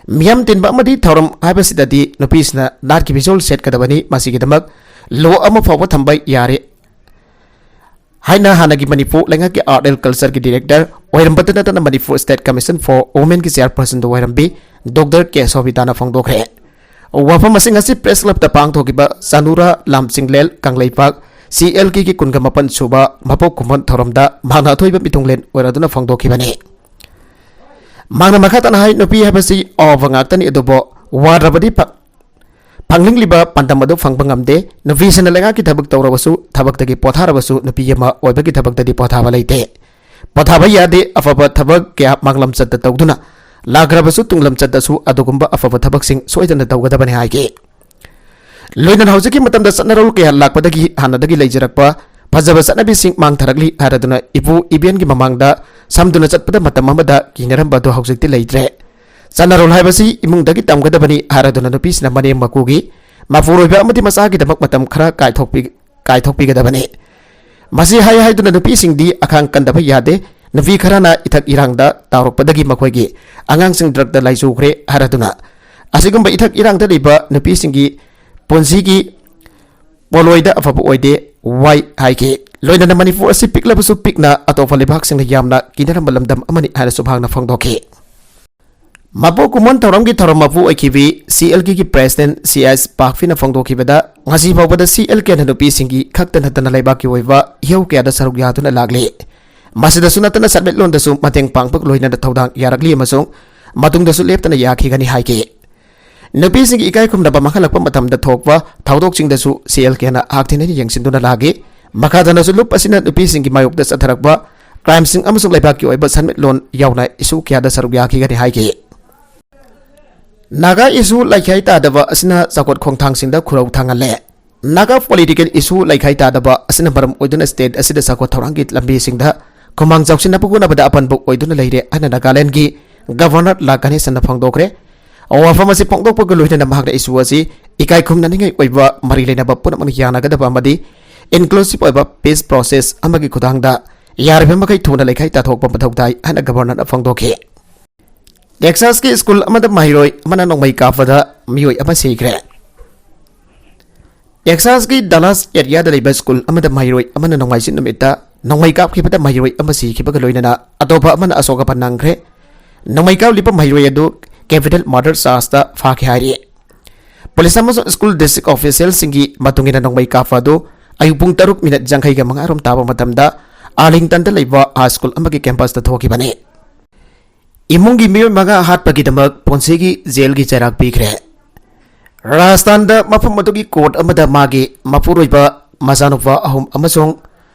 ꯃꯤꯌꯥꯝ ꯇꯤꯟꯕ ꯑꯃꯗꯤ ꯊꯧꯔꯝ ꯍꯥꯏꯕꯁꯤꯗꯗꯤ ꯅꯨꯄꯤꯁꯤꯡꯅ ꯅꯥꯠꯀꯤ ꯐꯤꯖꯣꯜ ꯁꯦꯠꯀꯗꯕꯅꯤ꯫ ꯃꯁꯤꯒꯤꯗꯃꯛ ꯂꯣ ꯑꯃ ꯐꯥꯎꯕ ꯊꯝꯕ ꯌꯥꯔꯦ ꯍꯥꯏꯅ ꯍꯥꯟꯅꯒꯤ ꯃꯅꯤꯄꯨꯔ ꯂꯩꯉꯥꯛꯀꯤ Art and Culture ꯒꯤ Director ꯑꯣꯏꯔꯝꯕꯇ ꯅꯠꯇꯅ Manipur State Commission for Women ꯒꯤ Chairperson ꯗꯨ ꯑꯣꯏꯔꯝꯕꯤ ꯗꯣꯛꯇꯔ ꯀꯦ ꯁꯣꯚꯤꯇꯥꯅ ꯐꯣꯡꯗꯣꯛꯈ꯭ꯔꯦ꯫ ꯋꯥꯐꯝ ꯑꯁꯤꯡ ꯑꯁꯤ Press Club ꯇ ꯄꯥꯡꯊꯣꯛꯈꯤꯕ ꯆꯥꯅꯨꯔꯥ ꯂꯥꯝꯆꯤꯡꯂꯦꯜ ꯀꯪꯂꯩꯄꯥꯛ C L K ꯒꯤ ꯀꯨꯟꯒ ꯃꯥꯄꯟ ꯁꯨꯕ ꯃꯄꯣꯛ ꯀꯨꯝꯑꯣꯟ ꯊꯧꯔꯝꯗ ꯃꯍꯥꯛꯅ ꯑꯊꯣꯏꯕ ꯃꯤꯊꯨꯡꯂꯦꯟ ꯑꯣꯏꯔꯗꯨꯅ ꯐꯣꯡꯗꯣꯛꯈꯤꯕꯅꯤ꯫ ꯃꯍꯥꯛꯅ ꯃꯈꯥ ꯇꯥꯅ ꯍꯥꯏ, ꯅꯨꯄꯤ ꯍꯥꯏꯕꯁꯤ ꯑꯋꯥꯕ ꯉꯥꯛꯇꯅꯤ, ꯑꯗꯨꯕꯨ ꯋꯥꯗ꯭ꯔꯕꯗꯤ ꯐ-, ꯐꯪꯅꯤꯡꯂꯤꯕ ꯄꯥꯟꯗꯝ ꯑꯗꯨ ꯐꯪꯕ ꯉꯝꯗꯦ꯫ ꯅꯨꯄꯤꯁꯤꯡꯅ ꯂꯩꯉꯥꯛꯀꯤ ꯊꯕꯛ ꯇꯧꯔꯕꯁꯨ, ꯊꯕꯛꯇꯒꯤ ꯄꯣꯊꯥꯔꯕꯁꯨ, ꯅꯨꯄꯤ ꯑꯃ ꯑꯣꯏꯕꯒꯤ ꯊꯕꯛꯇꯗꯤ ꯄꯣꯊꯥꯕ ꯂꯩꯇꯦ꯫ ꯄꯣꯊꯥꯕ ꯌꯥꯗꯦ꯫ ꯑꯐꯕ ꯊꯕꯛ ꯀꯌꯥ ꯃꯥꯡꯂꯝꯆꯠꯇ ꯇꯧꯗꯨꯅ ꯂꯥꯛꯈ꯭ꯔꯕꯁꯨ, ꯇꯨꯡꯂꯝꯆꯠꯇꯁꯨ ꯑꯗꯨꯒꯨꯝꯕ ꯑꯐꯕ ꯊꯕꯛꯁꯤꯡ ꯁꯣꯏꯗꯅ ꯇꯧꯒꯗꯕꯅꯤ ꯍꯥꯏꯈꯤ꯫ ꯂꯣꯏꯅꯅ ꯍꯧꯖꯤꯛꯀꯤ ꯃꯇꯝꯗ ꯆꯠꯅꯔꯣꯜ ꯀꯌꯥ ꯂꯥꯛꯄꯗꯒꯤ ꯍꯥꯟꯅꯗꯒꯤ ꯂꯩꯖꯔꯛꯄ ꯐꯖꯕ ꯆꯠꯅꯕꯤꯁꯤꯡ ꯃꯥꯡꯊꯔꯛꯂꯤ ꯍꯥꯏꯔꯗꯨꯅ ꯏꯄꯨ ꯏꯕꯦꯟꯒꯤ ꯃꯃꯥꯡꯗ ꯁꯝꯗꯨꯅ ꯆꯠꯄꯗ ꯃꯇꯝ ꯑꯃꯗ ꯀꯤꯅꯔꯝꯕ ꯑꯗꯨ ꯍꯧꯖꯤꯛꯇꯤ ꯂꯩꯇ꯭ꯔꯦ꯫ ꯆꯠꯅꯔꯣꯜ ꯍꯥꯏꯕꯁꯤ ꯏꯃꯨꯡꯗꯒꯤ ꯇꯝꯒꯗꯕꯅꯤ ꯍꯥꯏꯔꯗꯨꯅ ꯅꯨꯄꯤꯁꯤꯅ ꯃꯅꯦꯝ ꯃꯀꯨꯒꯤ ꯃꯄꯨꯔꯣꯏꯕ ꯑꯃꯗꯤ ꯃꯆꯥꯒꯤꯗꯃꯛ ꯃꯇꯝ ꯈꯔ ꯀꯥꯏꯊꯣꯛꯄꯤ-, ꯀꯥꯏꯊꯣꯛꯄꯤꯒꯗꯕꯅꯤ꯫ ꯃꯁꯤ ꯍꯥꯏ ꯍꯥꯏꯗꯨꯅ ꯅꯨꯄꯤꯁꯤꯡꯗꯤ ꯑꯈꯥꯡ ꯀꯟꯗꯕ ꯌꯥꯗꯦ꯫ ꯅꯨꯄꯤ ꯈꯔꯅ ꯏꯊꯛ ꯏꯔꯥꯡꯗ ꯇꯥꯎꯔꯛꯄꯗꯒꯤ ꯃꯈꯣꯏꯒꯤ ꯑꯉꯥꯡꯁꯤꯡ ꯗ꯭ꯔꯒꯇ ꯂꯥꯏꯆꯨꯈ꯭ꯔꯦ ꯍꯥꯏꯔꯗꯨꯅ ꯑꯁꯤꯒꯨꯝꯕ ꯏꯊꯛ ꯏꯔꯥꯡꯗ ꯂꯩꯕ ꯅꯨꯄꯤꯁꯤꯡꯒꯤ ꯄꯨꯟꯁꯤꯒꯤ ꯄꯣꯠꯂꯣꯏꯗ ꯑꯐꯕ ꯑꯣꯏꯗꯦ꯫ ꯋꯥꯏ ꯍꯥꯏꯈꯤ꯫ ꯂꯣꯏꯅꯅ ꯃꯅꯤꯄꯨꯔ ꯑꯁꯤ ꯄꯤꯛꯂꯕꯁꯨ ꯄꯤꯛꯅ ꯑꯇꯣꯞꯄ ꯂꯩꯕꯥꯛꯁꯤꯡꯅ ꯌꯥꯝꯅ ꯀꯤꯅꯔꯝꯕ ꯂꯝꯗꯝ ꯑꯃꯅꯤ ꯍꯥꯏꯅꯁꯨ ꯃꯍꯥꯛꯅ ꯐꯣꯡꯗꯣꯛꯈꯤ꯫ ꯃꯄꯣꯛ ꯀꯨꯝꯑꯣꯟ ꯊꯧꯔꯝꯒꯤ ꯊꯧꯔꯝ ꯃꯄꯨ ꯑꯣꯏꯈꯤꯕꯤ C L K ꯒꯤ President C S ꯄꯥꯛꯐꯤꯅ ꯐꯣꯡꯗꯣꯛꯈꯤꯕꯗ, ꯉꯁꯤ ꯐꯥꯎꯕꯗ C L K ꯅ ꯅꯨꯄꯤꯁꯤꯡꯒꯤ ꯈꯛꯇ ꯅꯠꯇꯅ ꯂꯩꯕꯥꯛꯀꯤ ꯑꯣꯏꯕ ꯏꯍꯧ ꯀꯌꯥꯗ ꯁꯔꯨꯛ ꯌꯥꯗꯨꯅ ꯂꯥꯛꯂꯤ꯫ ꯃꯁꯤꯗꯁꯨ ꯅꯠꯇꯅ ꯁꯦꯟꯃꯤꯠꯂꯣꯟꯗꯁꯨ ꯃꯇꯦꯡ ꯄꯥꯡꯕ ꯂꯣꯏꯅꯅ ꯊꯧꯗꯥꯡ ꯌꯥꯔꯛꯂꯤ ꯑꯃꯁꯨꯡ ꯃꯇꯨꯡꯗꯁꯨ ꯂꯦꯞꯇꯅ ꯌꯥꯈꯤꯒꯅꯤ ꯍꯥꯏꯈꯤ꯫ ꯅꯨꯄꯤꯁꯤꯡꯒꯤ ꯏꯀꯥꯏ ꯈꯨꯝꯅꯕ ꯃꯥꯡꯍꯜꯂꯛꯄ ꯃꯇꯝꯗ ꯊꯣꯛꯄ ꯊꯧꯗꯣꯛꯁꯤꯡꯗꯁꯨ C L K ꯅ ꯍꯛꯊꯦꯡꯅꯅ ꯌꯦꯡꯁꯤꯟꯗꯨꯅ ꯂꯥꯛꯏ꯫ ꯃꯈꯥ ꯇꯥꯅꯁꯨ ꯂꯨꯞ ꯑꯁꯤꯅ ꯅꯨꯄꯤꯁꯤꯡꯒꯤ ꯃꯥꯌꯣꯛꯇ ꯆꯠꯊꯔꯛꯄ crimeꯁꯤꯡ ꯑꯃꯁꯨꯡ ꯂꯩꯕꯥꯛꯀꯤ ꯑꯣꯏꯕ ꯁꯦꯟꯃꯤꯠꯂꯣꯟ ꯌꯥꯎꯅ issue ꯀꯌꯥꯗ ꯁꯔꯨꯛ ꯌꯥꯈꯤꯒꯅꯤ ꯍꯥꯏꯈꯤ꯫ ꯅꯥꯒꯥ issue ꯂꯩꯈꯥꯏ ꯇꯥꯗꯕ ꯑꯁꯤꯅ ꯆꯥꯎꯈꯠ ꯈꯣꯡꯊꯥꯡꯁꯤꯡꯗ ꯈꯨꯔꯧ ꯊꯥꯡꯍꯜꯂꯦ꯫ ꯅꯥꯒꯥ political issue ꯂꯩꯈꯥꯏ ꯇꯥꯗꯕ ꯑꯁꯤꯅ ꯃꯔꯝ ꯑꯣꯏꯗꯨꯅ state ꯑꯁꯤꯗ ꯆꯥꯎꯈꯠ ꯊꯧꯔꯥꯡꯒꯤ ꯂꯝꯕꯤꯁꯤꯡꯗ ꯈꯨꯃꯥꯡ ꯆꯥꯎꯁꯤꯟꯅꯕ ꯍꯣꯠꯅꯕꯗ ꯑꯄꯟꯕ ꯑꯣꯏꯗꯨꯅ ꯂꯩꯔꯦ ꯍꯥꯏꯅ ꯅꯥꯒꯥꯂꯦꯟꯒꯤ Governor ꯂꯥ ꯒꯅꯦꯁꯟꯅ ꯐꯣꯡꯗꯣꯛꯈ꯭ꯔꯦ꯫ ꯋꯥꯐꯝ ꯑꯁꯤ ꯐꯣꯡꯗꯣꯛꯄꯒ ꯂꯣꯏꯅꯅ ꯃꯍꯥꯛꯅ issue ꯑꯁꯤ ꯏꯀꯥꯏ ꯈꯨꯝꯅꯅꯤꯡꯉꯥꯏ ꯑꯣꯏꯕ, ꯃꯔꯤ ꯂꯩꯅꯕ ꯄꯨꯝꯅꯃꯛꯅ ꯌꯥꯅꯒꯗꯕ ꯑꯃꯗꯤ inclusive ꯑꯣꯏꯕ peace process ꯑꯃꯒꯤ ꯈꯨꯊꯥꯡꯗ ꯌꯥꯔꯤꯕ ꯃꯈꯩ ꯊꯨꯅ ꯂꯩꯈꯥꯏ ꯇꯥꯊꯣꯛꯄ ꯃꯊꯧ ꯇꯥꯏ ꯍꯥꯏꯅ Governor ꯅ ꯐꯣꯡꯗꯣꯛꯈꯤ꯫ ꯇꯦꯛꯁꯥꯁꯀꯤ ꯁ꯭ꯀꯨꯜ ꯑꯃꯗ ꯃꯍꯩꯔꯣꯏ ꯑꯃꯅ ꯅꯣꯡꯃꯩ ꯀꯥꯞꯄꯗ ꯃꯤꯑꯣꯏ ꯑꯃ ꯁꯤꯈ꯭ꯔꯦ꯫ ꯇꯦꯛꯁꯥꯁꯀꯤ ꯗꯂꯥꯁ ꯑꯦꯔꯤꯌꯥꯗ ꯂꯩꯕ ꯁ꯭ꯀꯨꯜ ꯑꯃꯗ ꯃꯍꯩꯔꯣꯏ ꯑꯃꯅ ꯅꯣꯡꯃꯥꯏꯖꯤꯡ ꯅꯨꯃꯤꯠꯇ ꯅꯣꯡꯃꯩ ꯀꯥꯞꯈꯤꯕꯗ ꯃꯍꯩꯔꯣꯏ ꯑꯃ ꯁꯤꯈꯤꯕꯒ ꯂꯣꯏꯅꯅ ꯑꯇꯣꯞꯄ ꯑꯃꯅ ꯑꯁꯣꯛ ꯑꯄꯟ ꯅꯪꯈ꯭ꯔꯦ꯫ ꯅꯣꯡꯃꯩ ꯀꯥꯞꯂꯤꯕ ꯃꯍꯩꯔꯣꯏ ꯑꯗꯨ capital murder charge ꯇ ꯐꯥꯈꯤ ꯍꯥꯏꯔꯤ꯫ ꯄꯨꯂꯤꯁ ꯑꯃꯁꯨꯡ ꯁ꯭ꯀꯨꯜ district official ꯁꯤꯡꯒꯤ ꯃꯇꯨꯡ ꯏꯟꯅ ꯅꯣꯡꯃꯩ ꯀꯥꯞꯄ ꯑꯗꯨ ꯑꯌꯨꯛ ꯄꯨꯡ ꯇꯔꯨꯛ ꯃꯤꯅꯠ ꯌꯥꯡꯈꯩꯒ ꯃꯉꯥ ꯔꯣꯝ ꯇꯥꯕ ꯃꯇꯝꯗ ꯑꯥꯔꯂꯤꯡꯇꯟꯗ ꯂꯩꯕ ꯍꯥꯏ ꯁ꯭ꯀꯨꯜ ꯑꯃꯒꯤ campus ꯇ ꯊꯣꯛꯈꯤꯕꯅꯤ꯫ ꯏꯃꯨꯡꯒꯤ ꯃꯤꯑꯣꯏ ꯃꯉꯥ ꯍꯥꯠꯄꯒꯤꯗꯃꯛ ꯄꯨꯟꯁꯤꯒꯤ ꯖꯦꯜꯒꯤ ꯆꯩꯔꯥꯛ ꯄꯤꯈ꯭ꯔꯦ꯫ ꯔꯥꯖꯁꯊꯥꯟꯗ ꯃꯐꯝ ꯑꯗꯨꯒꯤ court ꯑꯃꯗ ꯃꯥꯒꯤ ꯃꯄꯨꯔꯣꯏꯕ, ꯃꯆꯥꯅꯨꯄꯥ ꯑꯍꯨꯝ ꯑꯃꯁꯨꯡ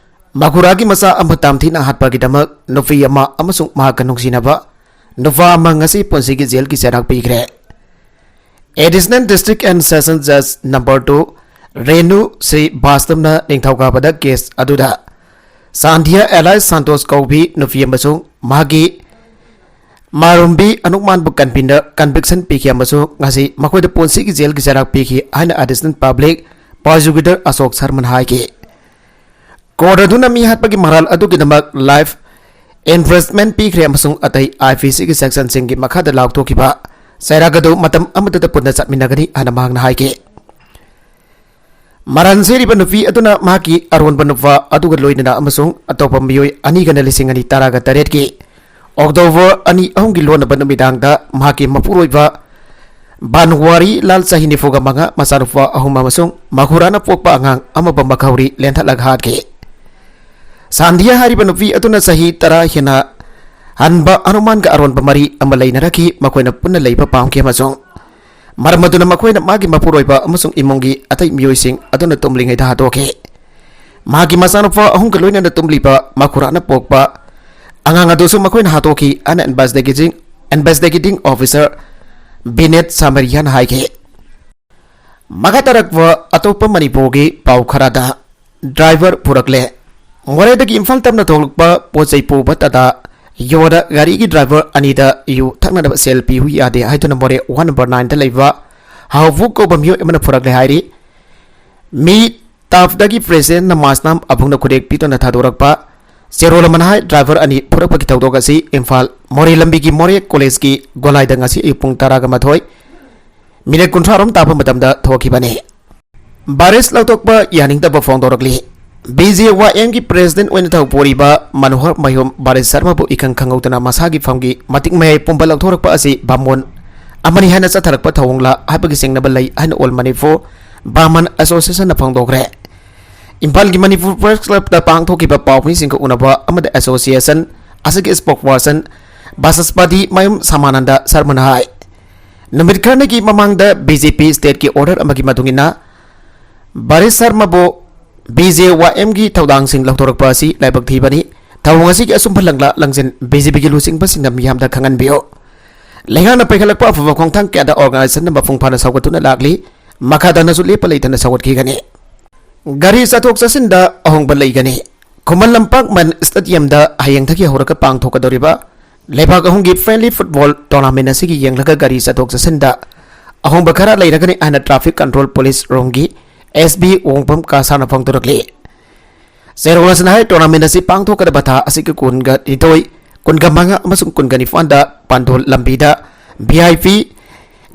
ꯃꯈꯨꯔꯥꯒꯤ ꯃꯆꯥ ꯑꯃ ꯇꯝꯊꯤꯅ ꯍꯥꯠꯄꯒꯤꯗꯃꯛ ꯅꯨꯄꯤ ꯑꯃ ꯑꯃꯁꯨꯡ ꯃꯍꯥꯛꯀ ꯅꯨꯡꯁꯤꯅꯕ ꯅꯨꯄꯥ ꯑꯃ ꯉꯁꯤ ꯄꯨꯟꯁꯤꯒꯤ ꯖꯦꯜꯒꯤ ꯆꯩꯔꯥꯛ ꯄꯤꯈ꯭ꯔꯦ꯫ Additional District and Session Judge number two Renu Shri ꯕꯥꯁꯇꯝꯅ ꯅꯤꯡꯊꯧꯀꯥꯕꯗ case ꯑꯗꯨꯗ ꯁꯥꯟꯙꯤꯌꯥ ꯑꯦꯂꯥꯏꯁ ꯁꯥꯟꯇꯣꯁ ꯀꯧꯕꯤ ꯅꯨꯄꯤ ꯑꯃꯁꯨꯡ ꯃꯍꯥꯛꯀꯤ ꯃꯥꯔꯨꯝꯕꯤ ꯑꯅꯨꯛꯃꯥꯟꯕꯨ convicted, conviction ꯄꯤꯈꯤ ꯑꯃꯁꯨꯡ ꯉꯁꯤ ꯃꯈꯣꯏꯗ ꯄꯨꯟꯁꯤꯒꯤ ꯖꯦꯜꯒꯤ ꯆꯩꯔꯥꯛ ꯄꯤꯈꯤ ꯍꯥꯏꯅ Additional Public Prosecutor ꯑꯁꯣꯛ ꯁꯔꯃꯟ ꯍꯥꯏꯈꯤ꯫ Court ꯑꯗꯨꯅ ꯃꯤ ꯍꯥꯠꯄꯒꯤ ꯃꯔꯥꯜ ꯑꯗꯨꯒꯤꯗꯃꯛ life imprisonment ꯄꯤꯈ꯭ꯔꯦ ꯑꯃꯁꯨꯡ ꯑꯇꯩ I P C ꯒꯤ section ꯁꯤꯡꯒꯤ ꯃꯈꯥꯗ ꯂꯥꯎꯊꯣꯛꯈꯤꯕ ꯆꯩꯔꯥꯛ ꯑꯗꯨ ꯃꯇꯝ ꯑꯃꯠꯇꯗ ꯄꯨꯟꯅ ꯆꯠꯃꯤꯟꯅꯒꯅꯤ ꯍꯥꯏꯅ ꯃꯍꯥꯛꯅ ꯍꯥꯏꯈꯤ꯫ ꯃꯔꯥꯜ ꯁꯤꯔꯤꯕ ꯅꯨꯄꯤ ꯑꯗꯨꯅ ꯃꯍꯥꯛꯀꯤ ꯑꯔꯣꯟꯕ ꯅꯨꯄꯥ ꯑꯗꯨꯒ ꯂꯣꯏꯅꯅ ꯑꯃꯁꯨꯡ ꯑꯇꯣꯞꯄ ꯃꯤꯑꯣꯏ ꯑꯅꯤꯒꯅ ꯂꯤꯁꯤꯡ ꯑꯅꯤ ꯇꯔꯥꯒ ꯇꯔꯦꯠꯀꯤ October ꯑꯅꯤ ꯑꯍꯨꯝꯒꯤ ꯂꯣꯟꯅꯕ ꯅꯨꯃꯤꯗꯥꯡꯗ ꯃꯍꯥꯛꯀꯤ ꯃꯄꯨꯔꯣꯏꯕ ꯕꯥꯟꯋꯥꯔꯤ ꯂꯥꯜ ꯆꯍꯤ ꯅꯤꯐꯨꯒ ꯃꯉꯥ, ꯃꯆꯥꯅꯨꯄꯥ ꯑꯍꯨꯝ ꯑꯃꯁꯨꯡ ꯃꯈꯨꯔꯥꯅ ꯄꯣꯛꯄ ꯑꯉꯥꯡ ꯑꯃꯕꯨ ꯃꯈꯧꯔꯤ ꯂꯦꯟꯊꯠꯂꯒ ꯍꯥꯠꯈꯤ꯫ ꯁꯥꯟꯙꯤꯌꯥ ꯍꯥꯏꯔꯤꯕ ꯅꯨꯄꯤ ꯑꯗꯨꯅ ꯆꯍꯤ ꯇꯔꯥ ꯍꯦꯟꯅ ꯍꯟꯕ ꯑꯅꯨꯃꯥꯟꯒ ꯑꯔꯣꯟꯕ ꯃꯔꯤ ꯑꯃ ꯂꯩꯅꯔꯛꯈꯤ, ꯃꯈꯣꯏꯅ ꯄꯨꯟꯅ ꯂꯩꯕ ꯄꯥꯝꯈꯤ ꯑꯃꯁꯨꯡ ꯃꯔꯝ ꯑꯗꯨꯅ ꯃꯈꯣꯏꯅ ꯃꯥꯒꯤ ꯃꯄꯨꯔꯣꯏꯕ ꯑꯃꯁꯨꯡ ꯏꯃꯨꯡꯒꯤ ꯑꯇꯩ ꯃꯤꯑꯣꯏꯁꯤꯡ ꯑꯗꯨꯅ ꯇꯨꯝꯂꯤꯉꯩꯗ ꯍꯥꯠꯇꯣꯛꯈꯤ꯫ ꯃꯍꯥꯛꯀꯤ ꯃꯆꯥꯅꯨꯄꯥ ꯑꯍꯨꯝꯒ ꯂꯣꯏꯅꯅ ꯇꯨꯝꯂꯤꯕ ꯃꯈꯨꯔꯥꯅ ꯄꯣꯛꯄ ꯑꯉꯥꯡ ꯑꯗꯨꯁꯨ ꯃꯈꯣꯏꯅ ꯍꯥꯠꯇꯣꯛꯈꯤ ꯍꯥꯏꯅ investigating, investigating officer ꯕꯤꯅꯦꯠ ꯁꯥꯃꯔꯤꯌꯥꯅ ꯍꯥꯏꯈꯤ꯫ ꯃꯈꯥ ꯇꯥꯔꯛꯄ ꯑꯇꯣꯞꯄ ꯃꯅꯤꯄꯨꯔꯒꯤ ꯄꯥꯎ ꯈꯔꯗ, driver ꯄꯨꯔꯛꯂꯦ꯫ ꯃꯣꯔꯦꯗꯒꯤ ꯏꯝꯐꯥꯜ ꯇꯝꯅ ꯊꯣꯛꯂꯛꯄ ꯄꯣꯠ ꯆꯩ ꯄꯨꯕ ꯇꯥꯇꯥ ꯌꯣꯗ ꯒꯥꯔꯤꯒꯤ ꯗ꯭ꯔꯥꯏꯚꯔ ꯑꯅꯤꯗ ꯌꯨ ꯊꯛꯅꯅꯕ ꯁꯦꯜ ꯄꯤꯌꯨ ꯌꯥꯗꯦ ꯍꯥꯏꯗꯨꯅ ꯃꯣꯔꯦ ꯋꯥꯟ ꯅꯝꯕꯔ ꯅꯥꯏꯟꯗ ꯂꯩꯕ ꯍꯥꯎꯕꯨ ꯀꯧꯕ ꯃꯤꯑꯣꯏ ꯑꯃꯅ ꯄꯨꯔꯛꯂꯦ ꯍꯥꯏꯔꯤ꯫ ꯃꯤ ꯇꯥꯐꯇꯒꯤ ꯄ꯭ꯔꯦꯁꯤꯗꯦꯟ ꯅꯃꯥꯖꯅꯥꯝ ꯑꯕꯨꯡꯅ ꯈꯨꯗꯦꯛ ꯄꯤꯗꯨꯅ ꯊꯥꯗꯣꯔꯛꯄ ꯆꯦꯔꯣꯜ ꯑꯃꯅ ꯍꯥꯏ ꯗ꯭ꯔꯥꯏꯚꯔ ꯑꯅꯤ ꯄꯨꯔꯛꯄꯒꯤ ꯊꯧꯗꯣꯛ ꯑꯁꯤ ꯏꯝꯐꯥꯜ ꯃꯣꯔꯦ ꯂꯝꯕꯤꯒꯤ ꯃꯣꯔꯦ ꯀꯣꯂꯦꯖꯀꯤ ꯒꯣꯂꯥꯏꯗꯪ ꯉꯁꯤ ꯑꯌꯨꯛ ꯄꯨꯡ ꯇꯔꯥꯒ ꯃꯥꯊꯣꯏ ꯃꯤꯅꯤꯠ ꯀꯨꯟꯊ꯭ꯔꯥ ꯔꯣꯝ ꯇꯥꯕ ꯃꯇꯝꯗ ꯊꯣꯛꯈꯤꯕꯅꯤ꯫ ꯚꯥꯏꯔꯁ ꯂꯧꯊꯣꯛꯄ ꯌꯥꯅꯤꯡꯗꯕ ꯐꯣꯡꯗꯣꯔꯛꯂꯤ꯫ ꯕꯤ ꯖꯦ ꯋꯥꯏ ꯑꯦꯝꯒꯤ ꯄ꯭ꯔꯦꯁꯤꯗꯦꯟꯠ ꯑꯣꯏꯅ ꯊꯧ ꯄꯨꯔꯤꯕ ꯃꯅꯣꯍꯔ ꯃꯌꯨꯝ ꯚꯥꯔꯠ ꯁꯔꯃꯕꯨ ꯏꯈꯪ ꯈꯪꯍꯧꯗꯅ ꯃꯁꯥꯒꯤ ꯐꯝꯒꯤ ꯃꯇꯤꯛ ꯃꯌꯥꯏ ꯄꯨꯝꯕ ꯂꯧꯊꯣꯔꯛꯄ ꯑꯁꯤ ꯕꯥꯃꯣꯟ ꯑꯃꯅꯤ ꯍꯥꯏꯅ ꯆꯠꯊꯔꯛꯄ ꯊꯧꯑꯣꯡꯂ ꯍꯥꯏꯕꯒꯤ ꯆꯤꯡꯅꯕ ꯂꯩ ꯍꯥꯏꯅ ꯑꯣꯜ ꯃꯅꯤꯄꯨꯔ ꯕꯥꯃꯟ ꯑꯦꯁꯣꯁꯤꯌꯦꯁꯟꯅ ꯐꯣꯡꯗꯣꯛꯈ꯭ꯔꯦ꯫ ꯏꯝꯐꯥꯜꯒꯤ ꯃꯅꯤꯄꯨꯔ ꯄ꯭ꯔꯦꯁ ꯀ꯭ꯂꯕꯇ ꯄꯥꯡꯊꯣꯛꯈꯤꯕ ꯄꯥꯎꯃꯤꯁꯤꯡꯒ ꯎꯅꯕ ꯑꯃꯗ ꯑꯦꯁꯣꯁꯤꯌꯦꯁꯟ ꯑꯁꯤꯒꯤ ꯁ꯭ꯄꯣꯛꯄꯔꯁꯟ ꯕꯥꯆꯁꯄꯇꯤ ꯃꯌꯨꯝ ꯁꯃꯥꯅꯟꯗ ꯁꯔꯃꯅ ꯍꯥꯏ, ꯅꯨꯃꯤꯠ ꯈꯔꯅꯤꯒꯤ ꯃꯃꯥꯡꯗ ꯕꯤ ꯖꯦ ꯄꯤ ꯁ꯭ꯇꯦꯠꯀꯤ ꯑꯣꯔꯗꯔ ꯑꯃꯒꯤ ꯃꯇꯨꯡ ꯏꯟꯅ ꯚꯥꯔꯠ ꯁꯔꯃꯕꯨ ꯕꯤ ꯖꯦ ꯋꯥꯏ ꯑꯦꯝꯒꯤ ꯊꯧꯗꯥꯡꯁꯤꯡ ꯂꯧꯊꯣꯔꯛꯄ ꯑꯁꯤ ꯂꯥꯏꯕꯛ ꯊꯤꯕꯅꯤ꯫ ꯊꯧꯑꯣꯡ ꯑꯁꯤꯒꯤ ꯑꯆꯨꯝꯕ ꯂꯪꯂꯥ ꯂꯪꯖꯤꯟ ꯕꯤ ꯖꯦ ꯄꯤꯒꯤ ꯂꯨꯆꯤꯡꯕꯁꯤꯡꯅ ꯃꯤꯌꯥꯝꯗ ꯈꯪꯍꯟꯕꯤꯌꯨ꯫ ꯂꯩꯉꯥꯛꯅ ꯄꯥꯏꯈꯠꯂꯛꯄ ꯑꯐꯕ ꯈꯣꯡꯊꯥꯡ ꯀꯌꯥꯗ ꯑꯣꯔꯒꯅꯥꯏꯖꯦꯁꯟꯅ ꯃꯄꯨꯡ ꯐꯥꯅ ꯁꯧꯒꯠꯇꯨꯅ ꯂꯥꯛꯂꯤ꯫ ꯃꯈꯥ ꯇꯥꯅꯁꯨ ꯂꯦꯞꯄ ꯂꯩꯇꯅ ꯁꯧꯒꯠꯈꯤꯒꯅꯤ꯫ ꯒꯥꯔꯤ ꯆꯠꯊꯣꯛ ꯆꯠꯁꯤꯟꯗ ꯑꯍꯣꯡꯕ ꯂꯩꯒꯅꯤ꯫ ꯈꯨꯃꯟ ꯂꯝꯄꯥꯛ ꯃꯟ ꯁ꯭ꯇꯦꯗꯤꯌꯝꯗ ꯍꯌꯦꯡꯗꯒꯤ ꯍꯧꯔꯒ ꯄꯥꯡꯊꯣꯛꯀꯗꯧꯔꯤꯕ ꯂꯩꯕꯥꯛ ꯑꯍꯨꯝꯒꯤ ꯐ꯭ꯔꯦꯟꯂꯤ ꯐꯨꯠꯕꯣꯜ ꯇꯣꯔꯅꯥꯃꯦꯟꯠ ꯑꯁꯤꯒꯤ ꯌꯦꯡꯂꯒ ꯒꯥꯔꯤ ꯆꯠꯊꯣꯛ ꯆꯠꯁꯤꯟꯗ ꯑꯍꯣꯡꯕ ꯈꯔ ꯂꯩꯔꯒꯅꯤ ꯍꯥꯏꯅ ꯇ꯭ꯔꯥꯐꯤꯛ ꯀꯟꯇ꯭ꯔꯣꯜ ꯄꯨꯂꯤꯁ ꯔꯣꯝꯒꯤ ꯑꯦꯁ ꯄꯤ ꯑꯣꯡꯕꯝ ꯀꯥꯁꯥꯅ ꯐꯣꯡꯗꯣꯔꯛꯂꯤ꯫ ꯆꯦꯔꯣꯜ ꯑꯁꯤꯅ ꯍꯥꯏ, ꯇꯣꯔꯅꯥꯃꯦꯟꯠ ꯑꯁꯤ ꯄꯥꯡꯊꯣꯛꯀꯗꯕ ꯊꯥ ꯑꯁꯤꯒꯤ ꯀꯨꯟꯒ ꯅꯤꯊꯣꯏ, ꯀꯨꯟꯒ ꯃꯉꯥ ꯑꯃꯁꯨꯡ ꯀꯨꯟꯒ ꯅꯤꯄꯥꯟꯗ ꯄꯥꯟꯗꯣꯜ ꯂꯝꯕꯤꯗ ꯚꯤ ꯑꯥꯏ ꯄꯤ,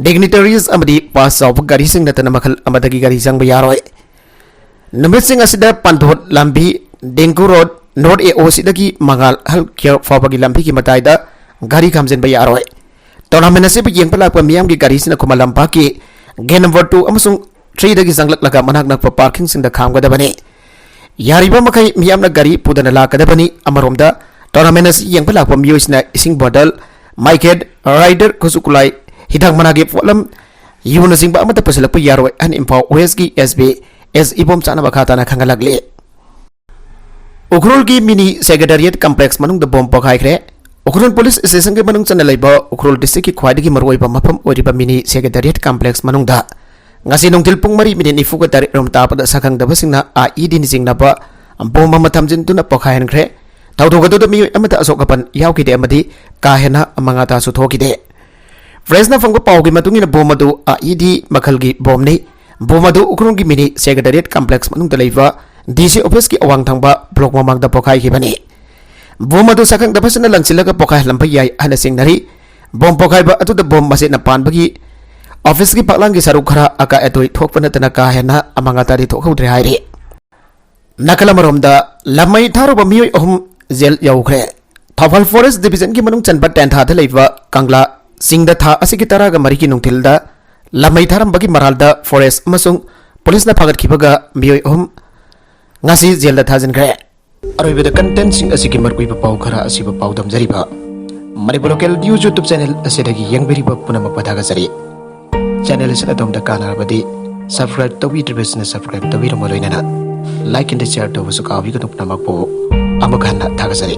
ꯗꯤꯒꯅꯤꯇꯔꯤꯁ ꯑꯃꯗꯤ ꯄꯥꯁ ꯆꯥꯎꯕ ꯒꯥꯔꯤꯁꯤꯡ ꯅꯠꯇꯅ ꯃꯈꯜ ꯑꯃꯗꯒꯤ ꯒꯥꯔꯤ ꯆꯪꯕ ꯌꯥꯔꯣꯏ꯫ ꯅꯨꯃꯤꯠꯁꯤꯡ ꯑꯁꯤꯗ ꯄꯥꯟꯗꯣꯠ ꯂꯝꯕꯤ, ꯗꯦꯡꯒꯨ ꯔꯣꯗ, ꯅꯣꯔꯠ ꯑꯦ ꯑꯣ ꯁꯤꯗꯒꯤ ꯃꯉꯥꯜ ꯍꯦꯜꯊ ꯀꯦꯌꯔ ꯐꯥꯎꯕꯒꯤ ꯂꯝꯕꯤꯒꯤ ꯃꯇꯥꯏꯗ ꯒꯥꯔꯤ ꯈꯥꯝꯖꯤꯟꯕ ꯌꯥꯔꯣꯏ꯫ ꯇꯣꯔꯅꯥꯃꯦꯟꯠ ꯑꯁꯤꯕꯨ ꯌꯦꯡꯕ ꯂꯥꯛꯄ ꯃꯤꯌꯥꯝꯒꯤ ꯒꯥꯔꯤꯁꯤꯅ ꯈꯨꯃꯟ ꯂꯝꯄꯥꯛꯀꯤ ꯒꯦꯠ ꯅꯝꯕꯔ ꯇꯨ ꯑꯃꯁꯨꯡ ꯊ꯭ꯔꯤꯗꯒꯤ ꯆꯪꯂꯛꯂꯒ ꯃꯅꯥꯛ ꯅꯛꯄ ꯄꯥꯔꯀꯤꯡꯁꯤꯡꯗ ꯈꯥꯝꯒꯗꯕꯅꯤ꯫ ꯌꯥꯔꯤꯕ ꯃꯈꯩ ꯃꯤꯌꯥꯝꯅ ꯒꯥꯔꯤ ꯄꯨꯗꯅ ꯂꯥꯛꯀꯗꯕꯅꯤ꯫ ꯑꯃꯔꯣꯝꯗ, ꯇꯣꯔꯅꯥꯃꯦꯟꯠ ꯑꯁꯤ ꯌꯦꯡꯕ ꯂꯥꯛꯄ ꯃꯤꯑꯣꯏꯁꯤꯡꯅ ꯏꯁꯤꯡ ꯕꯣꯇꯜ, ꯃꯩꯈꯦꯠ, ꯔꯥꯏꯗꯔ, ꯈꯨꯠꯁꯨ ꯈꯨꯠꯂꯥꯏ, ꯍꯤꯗꯥꯛ ꯃꯅꯥꯒꯤ ꯄꯣꯠꯂꯝ, ꯌꯨꯅꯆꯤꯡꯕ ꯑꯃꯠꯇ ꯄꯨꯁꯤꯜꯂꯛꯄ ꯌꯥꯔꯣꯏ ꯍꯥꯏꯅ ꯏꯝꯐꯥꯜ ꯋꯦꯁ꯭ꯠꯀꯤ ꯑꯦꯁ ꯄꯤ ꯑꯦꯁ ꯏꯕꯣꯝꯆꯥꯅ ꯃꯈꯥ ꯇꯥꯅ ꯈꯪꯍꯜꯂꯛꯂꯤ꯫ ꯎꯈ꯭ꯔꯨꯜꯒꯤ ꯃꯤꯅꯤ ꯁꯦꯀ꯭ꯔꯦꯇꯔꯤꯌꯦꯠ ꯀꯝꯄ꯭ꯂꯦꯛꯁ ꯃꯅꯨꯡꯗ ꯕꯣꯝ ꯄꯣꯈꯥꯏꯈ꯭ꯔꯦ꯫ ꯎꯈ꯭ꯔꯨꯜ ꯄꯨꯂꯤꯁ ꯁ꯭ꯇꯦꯁꯟꯒꯤ ꯃꯅꯨꯡ ꯆꯟꯅ ꯂꯩꯕ ꯎꯈ꯭ꯔꯨꯜ ꯗꯤꯁꯇ꯭ꯔꯤꯛꯀꯤ ꯈ꯭ꯋꯥꯏꯗꯒꯤ ꯃꯔꯨꯑꯣꯏꯕ ꯃꯐꯝ ꯑꯣꯏꯔꯤꯕ ꯃꯤꯅꯤ ꯁꯦꯀ꯭ꯔꯦꯇꯔꯤꯌꯦꯠ ꯀꯝꯄ꯭ꯂꯦꯛꯁ ꯃꯅꯨꯡꯗ ꯉꯁꯤ ꯅꯨꯡꯊꯤꯜ ꯄꯨꯡ ꯃꯔꯤ ꯃꯤꯅꯤꯠ ꯅꯤꯐꯨꯒ ꯇꯔꯦꯠ ꯔꯣꯝ ꯇꯥꯕꯗ ꯁꯛꯈꯪꯗꯕꯁꯤꯡꯅ ꯑꯥꯏ ꯏ ꯗꯤꯅ ꯆꯤꯡꯅꯕ ꯕꯣꯝ ꯑꯃ ꯊꯝꯖꯤꯟꯗꯨꯅ ꯄꯣꯈꯥꯏꯍꯟꯈ꯭ꯔꯦ꯫ ꯊꯧꯗꯣꯛ ꯑꯗꯨꯗ ꯃꯤꯑꯣꯏ ꯑꯃꯠꯇ ꯑꯁꯣꯛ ꯑꯄꯟ ꯌꯥꯎꯈꯤꯗꯦ ꯑꯃꯗꯤ ꯀꯥ ꯍꯦꯟꯅ ꯑꯃꯥꯡ ꯑꯇꯥꯁꯨ ꯊꯣꯛꯈꯤꯗꯦ꯫ ꯄ꯭ꯔꯦꯁꯅ ꯐꯪꯕ ꯄꯥꯎꯒꯤ ꯃꯇꯨꯡ ꯏꯟꯅ ꯕꯣꯝ ꯑꯗꯨ IED ꯃꯈꯜꯒꯤ ꯕꯣꯝꯅꯤ꯫ ꯕꯣꯝ ꯑꯗꯨ ꯎꯈ꯭ꯔꯨꯜꯒꯤ ꯃꯤꯅꯤ ꯁꯦꯀ꯭ꯔꯦꯇꯔꯤꯌꯦꯠ ꯀꯝꯄ꯭ꯂꯦꯛꯁ ꯃꯅꯨꯡꯗ ꯂꯩꯕ DC ꯑꯣꯐꯤꯁꯀꯤ ꯑꯋꯥꯡ ꯊꯪꯕ ꯕ꯭ꯂꯣꯛ ꯃꯃꯥꯡꯗ ꯄꯣꯈꯥꯏꯈꯤꯕꯅꯤ꯫ ꯕꯣꯝ ꯑꯗꯨ ꯁꯛꯈꯪꯗ ꯐꯖꯅ ꯂꯪꯁꯤꯜꯂꯒ ꯄꯣꯈꯥꯏꯍꯜꯂꯝꯕ ꯌꯥꯏ ꯍꯥꯏꯅ ꯆꯤꯡꯅꯔꯤ꯫ ꯕꯣꯝ ꯄꯣꯈꯥꯏꯕ ꯑꯗꯨꯗ ꯕꯣꯝ ꯃꯆꯦꯠꯅ ꯄꯥꯟꯕꯒꯤ ꯑꯣꯐꯤꯁꯀꯤ ꯐꯛꯂꯥꯡꯒꯤ ꯁꯔꯨꯛ ꯈꯔ ꯑꯀꯥꯏ ꯑꯇꯣꯏ ꯊꯣꯛꯄ ꯅꯠꯇꯅ ꯀꯥ ꯍꯦꯟꯅ ꯑꯃꯥꯡ ꯑꯇꯥꯗꯤ ꯊꯣꯛꯍꯧꯗ꯭ꯔꯦ ꯍꯥꯏꯔꯤ꯫ ꯅꯥꯀꯜ ꯑꯃꯔꯣꯝꯗ ꯂꯃꯩ ꯊꯥꯔꯨꯕ ꯃꯤꯑꯣꯏ ꯑꯍꯨꯝ ꯖꯦꯜ ꯌꯧꯈ꯭ꯔꯦ꯫ ꯊꯧꯕꯥꯜ ꯐꯣꯔꯦꯁ ꯗꯤꯕꯤꯖꯟꯒꯤ ꯃꯅꯨꯡ ꯆꯟꯕ ꯇꯦꯟꯊꯥꯗ ꯂꯩꯕ ꯀꯪꯂꯥ ꯆꯤꯡꯗ ꯊꯥ ꯑꯁꯤꯒꯤ ꯇꯔꯥꯒ ꯃꯔꯤꯒꯤ ꯅꯨꯡꯊꯤꯜꯗ ꯂꯃꯩ ꯊꯥꯔꯝꯕꯒꯤ ꯃꯔꯥꯜꯗ ꯐꯣꯔꯦꯁ ꯑꯃꯁꯨꯡ ꯄꯨꯂꯤꯁꯅ ꯐꯥꯒꯠꯈꯤꯕꯒ ꯃꯤꯑꯣꯏ ꯑꯍꯨꯝ ꯉꯁꯤ ꯖꯦꯜꯗ ꯊꯥꯖꯤꯟꯈ꯭ꯔꯦ꯫ ꯑꯔꯣꯏꯕꯗ ꯀꯟꯇꯦꯟꯁꯤꯡ ꯑꯁꯤꯒꯤ ꯃꯔꯨꯑꯣꯏꯕ ꯄꯥꯎ ꯈꯔ ꯑꯁꯤꯕꯨ ꯄꯥꯎꯗꯝꯖꯔꯤꯕ Manipur local news YouTube channel ꯑꯁꯤꯗꯒꯤ ꯌꯦꯡꯕꯤꯔꯤꯕ ꯄꯨꯝꯅꯃꯛꯄꯨ ꯊꯥꯒꯠꯆꯔꯤ꯫ ꯆꯦꯅꯦꯜ ꯑꯁꯤꯅ ꯑꯗꯣꯝꯗ ꯀꯥꯟꯅꯔꯕꯗꯤ subscribe ꯇꯧꯕꯤꯗ꯭ꯔꯤꯕꯁꯤꯅ subscribe ꯇꯧꯕꯤꯔꯝꯕ ꯂꯣꯏꯅꯅ like and share ꯇꯧꯕꯁꯨ ꯀꯥꯎꯕꯤꯒꯅꯨ ꯄꯨꯝꯅꯃꯛꯄꯨ ꯑꯃꯨꯛ ꯍꯟꯅ ꯊꯥꯒꯠꯆꯔꯤ꯫